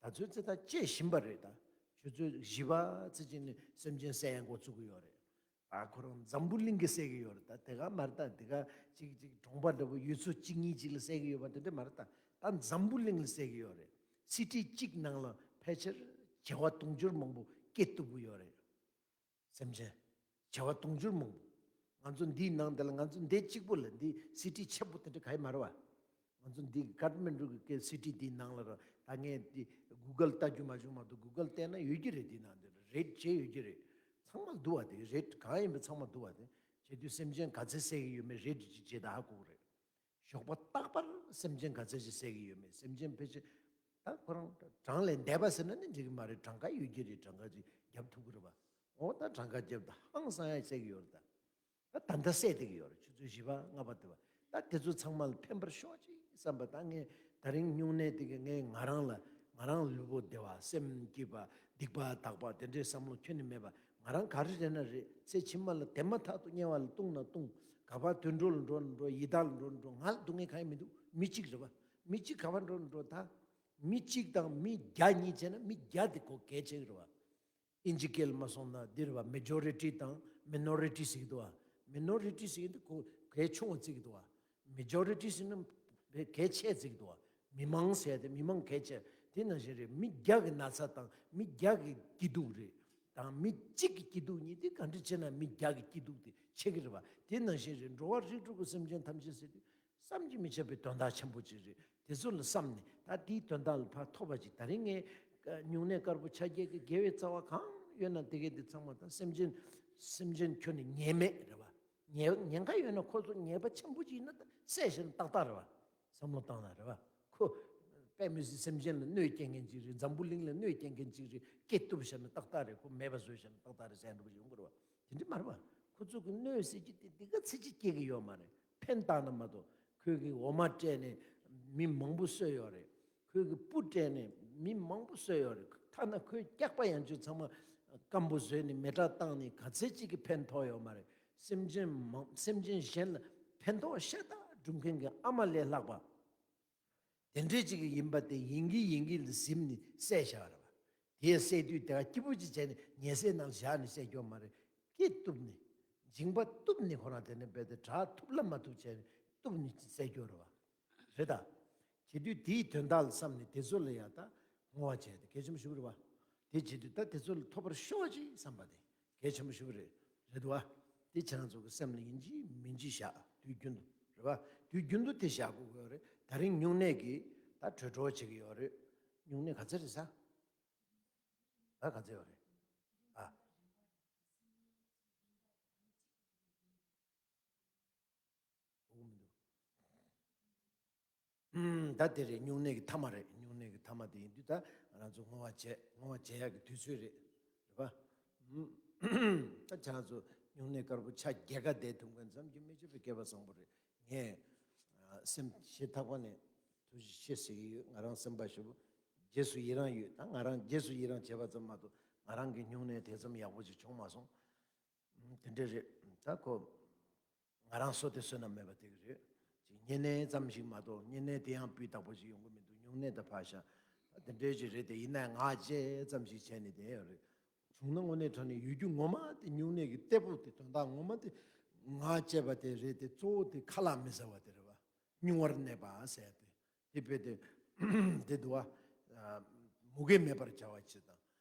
ད་ཚོད་ཙི་ད་སྐྱེ་བཞིན་པ་རེད། ད་ཆུ་ཚོད་བཞི་པ་ཙི་ཅིག་ནས་སེམས་ཅན་བསད་ཡ་འགོ་བཙུགས་གི་ཡོད་རེད། ད་ཁོ་རང་འཛམ་བུ་གླིང་གི་བསད་གི་ཡོད་རེད། ད་དེ་ག་མ་རེད། ད་དེ་ག་ཅིག་ཅིག་གྲོང་པ་འདྲ་པོ་ཡུལ་ཚོ་གཅིག་གཉིས་ཅིག་ལ་བསད་གི་ཡོད་པ་དེ་འདྲ་མ་རེད། ད་ད་འཛམ་བུ་གླིང་ལ་བསད་གི་ཡོད་རེད། སི་ཊི་གཅིག་ནང་ལ་ཕལ་ཆེར་བྱེ་བ་དུང་ཕྱུར་མང་པོ་སྐྱེ་ཐུབ་ཀྱི་ཡོད་རེད། སེམས་ཅན་བྱེ་བ་དུང་ཕྱུར་མང་པོ། ང་ཚོ་འདིའི་ནང་དེ་ལ་ང་ཚོ་འདི་གཅིག་པོ་ལ་འདི་སི་ཊི་ཆེ་པོ་དེ་འདྲ་ག་ཡི་མ་རེད་བ། ང་ཚོ་འདི་ཀ་ཐ་མན་ཌུ་གི་སི་ཊི་འདིའི་ནང་ལ་ར། ད་ངས་འདི་གུ་གལ་ལྟ་རྒྱུ་མ་བྱུང་མ་གཏོགས། གུ་གལ་བལྟས་ན་ཡོད་ཀྱི་རེད། འདི་ནང་དེ་རེད་བྱས་ཡོད་ཀྱི་རེད། ཚང་མ་འདུག་བ། དེ་རེད་གང་ཡིན་པའི་ཚང་མ་འདུག་བ། དེ་བྱེད་དུས་སེམས་ཅན་ག་ཚད་བསད་ཀྱི་ཡོད་མེད་རེད་བྱས་ད་ཧ་གོ་གི་རེད། ཞོགས་པ་རྟག་པར་སེམས་ཅན་ག་ཚད་ཅིག་བསད་ཀྱི་ཡོད་མེད། སེམས་ཅན་ཕལ་ཆེར་ད་ཁོ་རང་གྲངས་ལས་འདས་པ་ཟེར་ན་ནི་འགྲིག་གི་མ་རེད། གྲངས་ཀ་ཡོད་ཀྱི་རེད། གྲངས་ཀ་ཅིག་རྒྱབ་ཐུབ་ཀྱི་རེད་བ། འོ་ད་གྲངས་ཀ་རྒྱབ་ད་ཧང་སང་ཡ་བསད་ཀྱི་ཡོད་རེད། ད་ད་ད་ལྟ་བསད་བསྡད་ཀྱི་ཡོད་རེད། ཆུ་ཚོད་བཞི་པ་ལྔ་པ་དེ་བ། ད་དེ་ཚོ་ཚང་མ་ལ་ཕན་པར་ཤོག་ཅིག་བསམ་པ། ད་ངས་ད་རིང་སྨྱུང་གནས་དེ་གི་ངས་ང་རང་ལ་ང་རང་ལུས་པོ་བདེ་བ། སེམས་སྐྱིད་པ། སྡིག་པ་དག་པ། དེ་འདྲའི་བསམ་བློ་ཁྱོན་ནས་མེད་པ། ང་རང་ག་རེ་རེད་ན་རེད། ཚེ་ཕྱི་མ་ལ་དེ་མ་ཐག་ཏུ་དམྱལ་བ་ལ་ལྟུང་ན་ལྟུང་། ག་པར་དུད་འགྲོ་ལ་འགྲོ་ན་འགྲོ། ཡི་དྭགས་ལ་འགྲོ་ན་འགྲོ། ང་ལ་སྡུག་བསྔལ་གང་ཡང་མི་འདུག་མི་གཅིག་རེད་བ། མི་གཅིག་ག་པར་འགྲོ་ན་འགྲོ། ད་མི་གཅིག་དང་མི་བརྒྱ་གཉིས་བྱས་ན་མི་བརྒྱ་དེ་ཁོ་གལ་ཆེ་གི་རེད་བ། ཨིན་ཇི་སྐད་ལ་མ་སོང་ན་འདི་རེད་བ། མེ་ཇོ་རི་ཊི་དང་མི་ནོ་རི་ཊི་ཟེར་གི་འདུག་བ། མི་ནོ་རི་ཊི་ཟེར་གི་འདུག་ཁོ་གལ་ཆུང་བ་བརྩི་གི་འདུག་བ། མེ་ཇོ་རི་ཊི་ཟེར་ན་གལ་ཆེ་བརྩི་གི་འདུག་བ། མི་མང་ཟེར་ཏེ་མི་མང་གལ་ཆེ། དེ་ནང་བཞིན་རེད། མི་བརྒྱ་གི་ན་ཚ་དང་མི་བརྒྱ་གི་སྐྱིད་སྡུག་རེད། དང་མི་གཅིག་གི་སྐྱིད་སྡུག་གཉིས་དེ་ག་འདྲ་བྱས་ན་མི་བརྒྱ་གི་སྐྱིད་སྡུག་དེ་ཆེ་གི་རེད་བ། དེ་ནང་བཞིན་རེད། འགྲོ་བ་རིགས་དྲུག་གི་སེམས་ཅན་ཐམས་ཅད་ཟེར་དུས་བསམ་གྱིས་མི་ཁྱབ་པའི་དོན་དག་ཆེན་པོ་ཅིག་རེད། དེ་ཚོ་ལ་བསམ་ནས་ད་དེའི་དོན་དག་ལ་ཕར་ཐོབ་པ་ཅིག་ད་རིང་ངས་སྨྱུང་གནས་དཀར་པོ་ཆ་བརྒྱད་ཀྱི་དགེ་བའི་རྩ་བ་གང་ཡོད་ན་དེ་གའི་དེ་ཚང་མ་ད་སེམས་ཅན་སེམས་ཅན་ཁྱོན་ནས་ཉེས་མེད་རེད་བ། ཉེས་ཉེན་ཁ་ཡོད་ན་ཁོ་ཚོ་ཉེས་པ་ཆེན་པོ་ཅིག་ཡིན་ན་ད་བསད་བཞག་ན་ཏག་ཏག་རེད་བ། བསམ་བློ་བཏང་ན་རེད་བ། ཁོ་དཔེ་མི་སྲིད་སེམས་ཅན་ལ་གནོད་སྐྱེལ་མཁན་ཅིག་རེད། འཛམ་བུ་གླིང་ལ་གནོད་སྐྱེལ་མཁན་ཅིག་རེད། སྐྱེ་གཏུབ་བཞག་ན་ཏག་ཏག་རེད། ཁོ་མེད་པ་བཟོས་བཞག་ན་ཏག་ཏག་རེད་ཟེར་འདྲ་པོ་ཡོང་གི་རེད་བ། དེ་འདྲ་མ་རེད་བ། ཁོ་ཚོ་གི་གནོད་ཟེར་གྱི་དེ་འདི་ག་ཚད་ཅིག་སྐྱེལ་གི་ཡོད་མ་རེད། ཕན་བཏགས་ན་མ་གཏོགས། ཁོས་གི་འོ་མ་སྤྲད་ནས་མི་མང་པོ་གསོས་ཡོད་རེད། ཁོས་གི་སྤུ་སྤྲད་ནས་མི་མང་པོ་གསོས་ཡོད་རེད། ཐ་ན་ཁོའི་སྐྱག་པ་ཡང་ཆུ་ཚང་མ་སྐམ་པོ་བཟོས་ནས་མེ་སྲེག་བཏང་ནས་ག་ཚད་ཅིག་གི་ཕན་ཐོགས་ཡོད་མ་རེད། སེམས་ཅན་མང་སེམས་ཅན་གཞན་ལ་ཕན་ཐོགས་ཤ་སྟག་སྒྲུབ་མཁན་གྱི་ཨ་མ་ལས་ལྷག་པ། དེ་འདྲས་ཅིག་ཡིན་པ་དེ་ཡིན་གྱི་ཡིན་གྱི་ལ་གཟིམ་ནས་བསད་བཞག་རེད་བ། དེ་བསད་དུས་དེ་ག་སྐྱིད་པོ་ཅིག་བྱས་ནས་ཉལ་སའི་ནང་བཞག་ནས་བསད་རྒྱུ་མ་རེད། སྐེ་གཏུབ་ནས་མཇིང་པ་གཏུབ་ནས་ཁོ་རང་དེ་ནས་རྦད་དེ་དྲག་ཐུབ་ལ་མ་ཐུབ་བྱས་ནས་གཏུབ་ནས་བསད་རྒྱུ་རེད་བ། རེད་ད། བྱེད་དུས་དེའི་དོན་དག་ལ་བསམ་ནས་དེ་ཚོ་ལ་ཡང་ད་བསྔོ་བ་བྱས་ཏེ་གལ་ཆེན་པོ་ཞིག་རེད་བ། དེ་བྱེད་དུས་ད་དེ་ཚོ་ལ་ཐོབ་པར་ཤོག་ཅིག་བསམ་པ་དེ་གལ་ཆེན་པོ་ཞིག་རེད། རེད་འདུག་བ། དེ་ཁྱེད་རང་ཚོ་གི་སེམས་ལ་ཡིན་གཅིག་མིན་གཅིག་བཞག་དུས་རྒྱུན་དུ་རེད་བ། དུས་རྒྱུན་དུ་དེ་བཞག་དགོས་ཀྱི་ཡོད་རེད། ད་རིང་སྨྱུང་གནས་ཀྱི་ད་གྲོས་གྲོགས་བྱེད་ཀྱི་ཡོད་རེད། སྨྱུང་གནས་ག་ཚོད་རེད་ཟེར། ད་ག་ཚོད་ཡོད་རེད། ཨ། གོ་གི་མི་འདུག་ཨུམ། ད་དེ་རེད། སྨྱུང་གནས་ཀྱི་ཐ་མ་རེད། སྨྱུང་གནས་ཀྱི་ཐ་མ་དེ་ཡིན་དུས་ད་ང་རང་ཚོ་བསྔོ་བ་བྱས། བསྔོ་བ་བྱེད་ཡག་གི་དུས་ཚོད་རེད། རེད་པ། ཨུམ། ད་ཁྱེད་རང་ཚོ་སྨྱུང་གནས་དཀར་པོ་ཆ་བརྒྱད་ཀ་བསྡད་ཐུབ་མཁན་བསམ་གྱིས་མི་ཁྱབ་པའི་སྐལ་པ་བཟང་པོ་རེད། ངས་ཨ་སེམས་ཞེ་ཐག་པ་ནས་ཐུགས་རྗེ་ཆེ་ཟེར་གྱི་ཡོད། ང་རང་སེམས་པ་ཞེ་པོ་རྗེས་སུ་ཡི་རང་ཡོད། ད་ང་རང་རྗེས་སུ་ཡི་རང་བྱས་པ་ཙམ་མ་གཏོགས་ང་རང་གི་སྨྱུང་གནས་དེ་ཙམ་ཡག་པོ་ཞིག་བྱུང་མ་སོང་། དེ་འདྲ་རེད། ད་ཁོ་ང་རང་སོ་དེ་བསོད་ནམས་མེད་པ་དེ་གི་རེད། ཅིག་བསྙེན་གནས་ཙམ་ཞིག་མ་གཏོགས། བསྙེན་གནས་དེ་ཡང་སྤུས་དག་པོ་ཞིག་ཡོང་གི་མི་འདུག་སྨྱུང་གནས་ད་ཕར་བཞག་ད་དེ་འདྲའི་ཅིག་རེད་དེ། ཡིན་ན་ཡང་ངག་བཅད་ཙམ་ཞིག་བྱས་ནས་བསྡད་ཡོད་རེད། བྱུང་ན་དངོས་གནས་དྲང་གནས་ཡོད་རྒྱུ་ངོ་མ་དེ་སྨྱུང་གནས་ཀྱི་གཏེ་པོ་དེ། དོན་དག་ངོ་མ་དེ་ངག་བཅད་པ་དེ་རེད་དེ། གཙོ་བོ་དེ་ཁ་ལག་མི་ཟ་བ་དེ་རེད་བ། སྨྱུང་བར་གནས་པ་ཟེར་ཏེ། དེ་དཔེ་དེ་དེ་འདུག་བ། ཨ། མུ་གེ་མེད་པར་བྱ་བའི་ཕྱིར་དང་།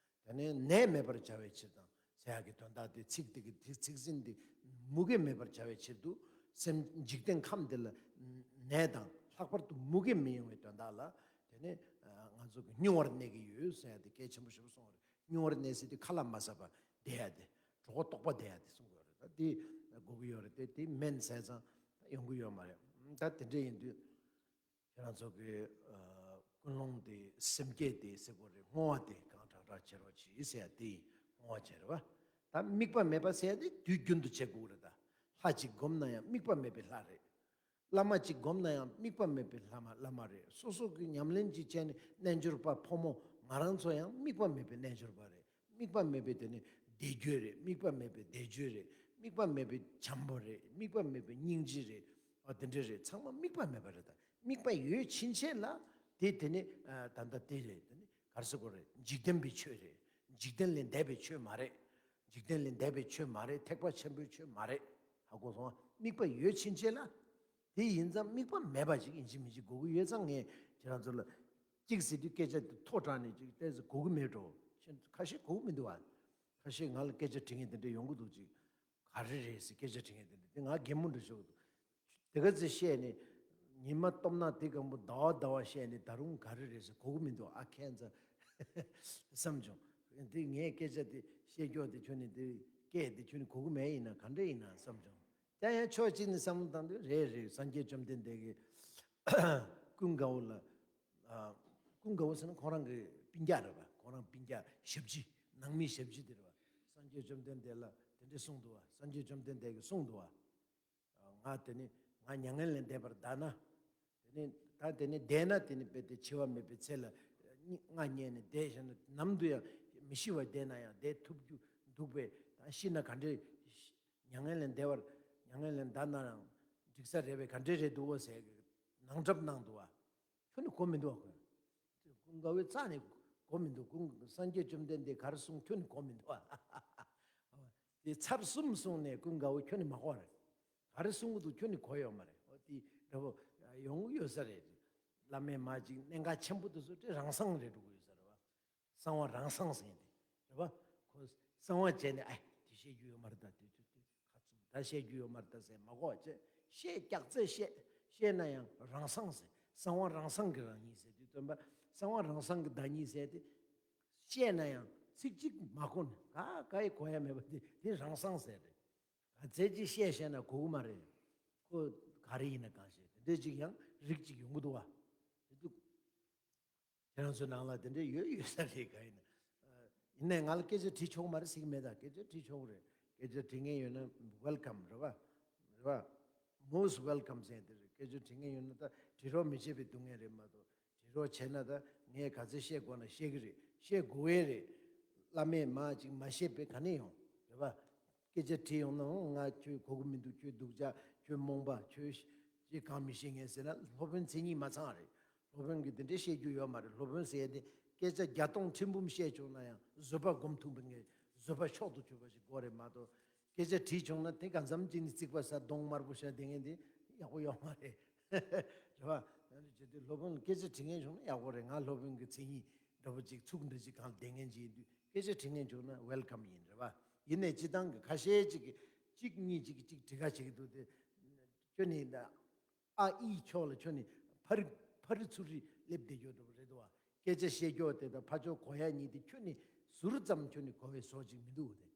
དེ་ནས་ནད་མེད་པར་བྱ་བའི་ཕྱིར་དང་ཟེར་ཡག་གི་དོན་དག་དེ། ཚིག་དེ་གི་དེ་ཚིག་ཟིན་དེ་མུ་གེ་མེད་པར་བྱ་བའི་ཕྱིར་དུ། སེམས་འཇིག་རྟེན་ཁམས་འདི་ལ་ནད་དང་ལྷག་པར་དུ་མུ་གེ་མི་ཡོང་བའི་དོན་དག་ལ། དེ་ནས་ཨ་ང་ཚོ་གི་སྨྱུང་བར་གནས་ཀྱི་ཡོད་ཟེར་ཡག་དེ་གལ་ཆེན་པོ་ཞེ་པོ་གསུངས་པ་རེད། སྨྱུང་བར་གནས་ཟེར་དུས་ཁ་ལག་མ་ཟ་བར་བསྡད་ཡག་དེ། གྲོད་ཁོག་ལྟོགས་པ་བསྡད་ཡག་དེ་གསུང་གི་ཡོད་རེད། ད་དེ་དགོས་ཀྱི་ཡོད་རེད་དེ། དེ་སྨན་ཟས་ཙང་ད་ཡོང་གི་ཡོད་མ་རེད། ད་དེ་འདྲ་ཡིན་དུས་ཁྱེད་རང་ཚོ་གི་ཨ་ཀུན་སློང་དེ། སེམས་བསྐྱེད་དེ་ཟེར་དགོས་རེད། བསྔོ་བ་དེ་གང་དྲག་དྲག་བྱེད་རོགས་གྱིས་ཟེར་ཡག་དེ་ཡིན། བསྔོ་བ་བྱེད་རེད་བ། དམིགས་པ་མེད་པ་ཟེར་ཡ་དེ་དུས་རྒྱུན་དུ་བྱེད་དགོས་རེད་ད། ལྷ་གཅིག་སྒོམ་ན་ཡང་དམིགས་པ་མེད་པའི་ལྷ་རེད། བླ་མ་གཅིག་སྒོམ་ན་ཡང་དམིགས་པ་མེད་པའི་བླ་མ་བླ་མ་རེད། སོ་སོ་གི་ཉམས་ལེན་གཅིག་བྱས་ནས་རྣལ་འབྱོར་པ་ཕོ་མོ་ང་རང་ཚོ་ཡང་དམིགས་པ་མེད་པའི་རྣལ་འབྱོར་པ་རེད། དམིགས་པ་མེད་པའི་དེ་ནི་བཟླས་བརྗོད་རེད། དམིགས་པ་མེད་པའི་བཟླས་བརྗོད་རེད། དམིགས་པ་མེད་པའི་བྱམས་པ་རེད། དམིགས་པ་མེད་པའི་སྙིང་རྗེ་རེད། ཨ་དེ་འདྲ་རེད། ཚང་མ་དམིགས་པ་མེད་པ་རེད་ད། དམིགས་པ་ཡོད་ཕྱིན་ཆད་ལ་དེ་དེ་ནི་ཨ་ད་ལྟ་དེ་རེད། དེ་ནི་ག་རེ་ཟེར་དགོས་རེད། འཇིག་རྟེན་པའི་ཆོས་རེད། འཇིག་རྟེན་ལས་འདས་པའི་ཆོས་མ་རེད། འཇིག་རྟེན་ལས་འདས་པའི་ཆོས་མ་རེད། ཐེག་པ་ཆེན་པོའི་ཆོས་མ་རེད། ཧ་གོ་སོང་ང་། དམིགས་པ་ཡོད་ཕྱིན་ཆད་ལ། དེ་ཡིན་ཙང་དམིགས་པ་མེད་པ་ཞིག་ཡིན་གཅིག་མིན་གཅིག་དགོས་ཀྱི་ཡོད་ཙང་། ངས་ཁྱེད་རང་ཚོ་ལ་གཅིག་ཟེར་དུས་སྐད་ཆ་དེ་མཐོ་དྲགས་ནས་ཅིག་ཏོག་ཙམ་གོ་གི་མེད་འགྲོ། ཁྱེད་ཁ་ཤས་གོ་གི་མི་འདུག་བ། ཁ་ཤས་ང་ལ་སྐད་ཆ་དྲི་མཁན་དེ་འདྲ་ཡོང་གི་འདུག་ཅིག་ག་རེ་རེད་ཟེར་སྐད་ཆ་དྲི་མཁན་དེ་འདྲ་དེ་ང་གད་མོ་འདྲ་ཤོར་གི་འདུག་དེ་ག་ཚོད་བཤད་ནས་ཉི་མ་སྟོབས་ན་དེ་གང་པོ་ཟླ་བ་ཟླ་བ་བཤད་ནས་ད་རུང་ག་རེ་རེད་ཟེར་གོ་གི་མི་འདུག་ཨ་ཁན་ཚ་བསམ་བྱུང་། དེ་ངས་སྐད་ཆ་དེ་བཤད་རྒྱུ་དེ་ཁྱོད་ནི་དེ་སྐད་དེ་ཁྱོད་ནི་གོ་གི་མེད་ཡིན་ན་ག་འདྲ་ཡིན་ན་བསམ་བྱུང་། དེ་ཡང་ཕྱོགས་གཅིག་ནས་བསམ་བློ་བཏང་དུས་རེད་རེད། སངས་རྒྱས་བཅོམ་ལྡན་འདས་ཀྱིས་ཀུན་དགའ་བོ་ལ་ཨ་ཀུན་དགའ་བོ་ཟེར་ན་ཁོ་རང་གི་སྤུན་ཀྱག་རེད་པ། ཁོ་རང་སྤུན་ཀྱག་ཞབས་ཕྱི་ནང་མི་ཞབས་ཕྱི་དེ་རེད་པ། སངས་རྒྱས་བཅོམ་ལྡན་འདས་ལ་དེ་འདྲས་གསུངས་འདུག་བ། སངས་རྒྱས་བཅོམ་ལྡན་འདས་ཀྱིས་གསུངས་འདུག་བ། ང་དེ་ནི་ང་མྱ་ངན་ལས་འདས་པར་གདའ་ན། དེ་ནི་ད་དེ་ནི་བསྡད་ན་དེ་ནི་རྦད་དེ་འཆི་བ་མེད་པའི་ཚེ་ལ་ང་ཉལ་ནས་བསྡད་བཞག་ན་ནམ་དུ་ཡང་མི་ཤི་བར་བསྡད་ན་ཡང་བསྡད་ཐུབ་རྒྱུ་འདུག་པས། ད་ཤི་ན་ག་འདྲས། མྱ་ངན་ལས་འདས་པར་མྱ་ངན་ལས་འདའ་ན་རང་འགྲིག་ས་རེད་པས། ག་འདྲས་རེད་འདུག་བ་ཟེར་གི་ནང་འཁྲབ་གནང་འདུག་བ། ཁྱོད་ནི་གོ་མི་འདུག་བ། ཁོས་ཀུན་དགའ་བོའི་རྩ་ནས་གོ་མི་འདུག་ཀུན་སངས་རྒྱས་བཅོམ་ལྡན་འདས་ག་རེ་གསུངས་ཁྱོད་ནི་གོ་མི་འདུག་བ། དེ་ཚར་གསུམ་གསུངས་ནས་ཀུན་དགའ་བོ་ཁྱོད་ནི་མ་གོ་རེད། ག་རེ་གསུང་གི་འདུག་ཁྱོད་ནི་གོ་ཡོད་མ་རེད། འོ་དེ་འདྲ་པོ་ཡོང་གི་ཡོད་ས་རེད། བླ་མས་མ་ཅིག་གནད་འགག་ཆེན་པོ་དེ་ཚོ་དེ་རང་སང་རེད་འགྲོ་གི་ཡོད་ས་རེད་བ། གསང་བ་རང་སང་ཟེར་ཡིན་ཏེ། རེད་བ། ཁོ་གསང་བ་བྱས་ནས་ཨེ་དེ་བཤད་རྒྱུ་ཡོད་མ་རེད་ད། དེ་དེ་དེ་ཁ་ཚུམ་ད་བཤད་རྒྱུ་ཡོད་མ་རེད་ད་ཟེར་མ་གོ་བྱས། བཤད་སྐྱག་རྫས་བཤད་བཤད་ན་ཡང་རང་སང་ཟེར། གསང་བ་རང་སང་གི་རང་ཡིན་ཟེར་དུས་སྟོན་པ་གསང་བ་རང་སང་གི་བདག་ཉིད་ཟེར་ཏེ། བཤད་ན་ཡང་ཚིག་གཅིག་མ་གོ་ནས་ག་ག་ཡི་གོ་ཡ་མེད་པ་དེ་དེ་རང་སང་ཟེར་རེད། ག་ཚད་ཅིག་བཤད་བཤད་ན་གོ་གི་མ་རེད། ཁོ་ག་རེ་ཡིན་ན་གང་ཤེས། དེ་འདྲས་ཅིག་ཡང་རིགས་ཅིག་ཡོང་གི་འདུག་བ། དེ་འདུག་ཁྱེད་རང་ཚོའི་ནང་ལ་དེ་འདྲས་ཡོད་ཡོད་ས་རེད། ག་ཡིན་ན། ཡིན་ནའི་ང་ལ་སྐད་ཆ་དྲིས་ཆོག་མ་རེད་ཟེར་གི་མེད་ད། སྐད་ཆ་དྲིས་ཆོག་རེད། སྐད་ཆ་དྲི་མཁན་ཡོད་ན་welcome་རེད་བ། རེད་བ། Most welcome་ཟེར་དེ་རེད། སྐད་ཆ་དྲི་མཁན་ཡོད་ན་ད་དྲི་རོགས་མི་བྱེད་པའི་སྡུག་བསྔལ་རེད་མ་གཏོགས། དྲི་རོགས་བྱས་ན་ད་ངས་ག་ཚོད་བཤད་དགོས་ན་བཤད་གི་རེད། བཤད་དགོས་ཡས་རེད། བླ་མས་མ་ཅིག་མ་བཤད་པའི་ག་ནས་ཡོང་། རེད་བ། སྐད་ཆ་དྲིས་ཡོང་ན་ང་ཁྱོད་གོ་གི་མི་འདུག་ཁྱོད་སྡུག་ཅག་ཁྱོད་རྨོངས་པ་ཁྱོད་ཅིག་གང་མི་ཤེས་མཁན་ཟེར་ན་སློབ་དཔོན་མཚན་ཉིད་མ་ཚང་རེད། སློབ་དཔོན་གྱིས་དེ་འདྲས་བཤད་རྒྱུ་ཡོད་མ་རེད། སློབ་དཔོན་ཟེར་ཡས་དེ་སྐད་ཆ་བརྒྱ་སྟོང་ཁྲི་འབུམ་བཤད་བྱུང་ན་ཡང་བཟོད་པ་སྒོམ་ཐུབ་པའི་ངས་བཟོད་པ་མཆོག་ཏུ་གྱུར་པ་ཞིག་དགོས་རེད་མ་གཏོགས། སྐད་ཆ་དྲིས་བྱུང་ན་དེ་གང་འཚམ་ཅིག་ནི་རྩིག་པ་ཟ་གདོང་དམར་པོ་ཤ་དེ་ངན་དེ་ཡག་པོ་ཡོད་མ་རེད། རེད་བ། ཡང་ནི་བྱེད་དུས་སློབ་དཔོན་ལ་སྐད་ཆ་དྲི་མཁན་བྱུང་ན་ཡག་པོ་རེད། ང་སློབ་དཔོན་གྱི་མཚན་ཉིད་འདྲ་པོ་ཅིག་ཚུགས་འདྲ་ཅིག་གང་ལ་བསྡད་མཁན་ཅིག་ཡིན་དུས་སྐད་ཆ་དྲི་མཁན་བྱུང་ན་welcome་ཡིན་རེད་བ། ཡིན་ནའི་སྤྱི་བཏང་གི་ཁ་ཤས་ཅིག་གིས་གཅིག་གཉིས་ཅིག་གིས་ཅིག་དྲི་ཁ་བྱེད་ཀྱི་འདུག་དེ་ཁྱོད་ནི་ཨ་ཨི་ཕྱོགས་ལ་ཁྱོད་ནི་ཕ་རི་ཕ་རི་ཚུར་རི་སླེབས་བསྡད་རྒྱུ་འདྲ་པོ་རེད་འདུག་བ། སྐད་ཆ་བཤད་རྒྱུ་དེ་དང་ཕར་ཕྱོགས་གོ་ཡ་གཉིས་དེ་ཁྱོད་ནི་ཟུར་ཙམ་ཁྱོད་ནི་གོ་བའི་བཟོ་ཅིག་མི་འདུག་དེ།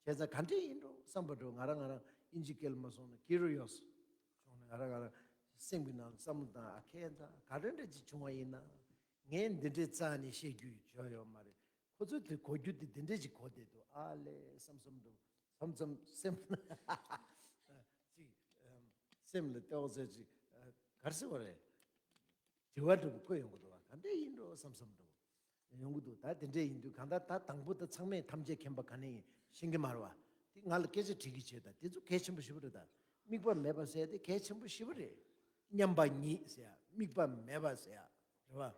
བྱས་ཙང་ག་འདྲས་ཡིན་འགྲོ་བསམ་པ་འགྲོ། ང་རང་ང་རང་ཨིན་ཇི་སྐད་ལ་མ་སོང་ན་curious་བྱུང་ནས་ང་རང་ང་རང་སེམས་ཀྱི་ནང་ལ་བསམ་བློ་བཏང་། ཨ་ཁྱད་མཚར་ག་འདྲ་འདྲ་ཅིག་བྱུང་བ་ཡིན་ན། ངས་འདི་འདྲའི་རྩ་ནས་བཤད་རྒྱུ་ཡོད་ཡོད་མ་རེད། ཁོ་ཚོས་དེ་གོ་རྒྱུ་དེ་འདི་འདྲས་ཅིག་གོ་བསྡད་འདུག་ཨ་ལས་བསམ་བསམ་འགྲོ་བསམ་བསམ་སེམས་ཅིག་སེམས་ལ་ལྟོགས་ཟེར་ཅིག་ག་རེ་ཟེར་བ་རེད། དྲི་བ་འདྲ་པོ་བཀོད་ཡོང་གི་འདུག་བ། ག་འདྲས་ཡིན་འགྲོ་བསམ་བསམ་འདྲ་པོ་ཡོང་གི་འདུག་ད་དེ་འདྲས་ཡིན་དུས་གང་ལྟར་ད་དང་པོ་ད་ཚང་མས་ཐམས་ཅད་མཁྱེན་པ་ག་ནས་ཡིན་ཤེས་ཀྱི་མ་རེད་བ། དེ་ང་ལ་སྐད་ཆ་དྲི་གི་བྱེད། ད་དེ་ཚོ་གལ་ཆེན་པོ་ཞེ་པོ་རེད། ད་དམིགས་པ་མེད་པ་ཟེར་དེ་གལ་ཆེན་པོ་ཞེ་པོ་རེད། མཉམ་པ་ཉིད་ཟེར་ཡ། དམིགས་པ་མེད་པ་ཟེར་ཡ། རེད་བ།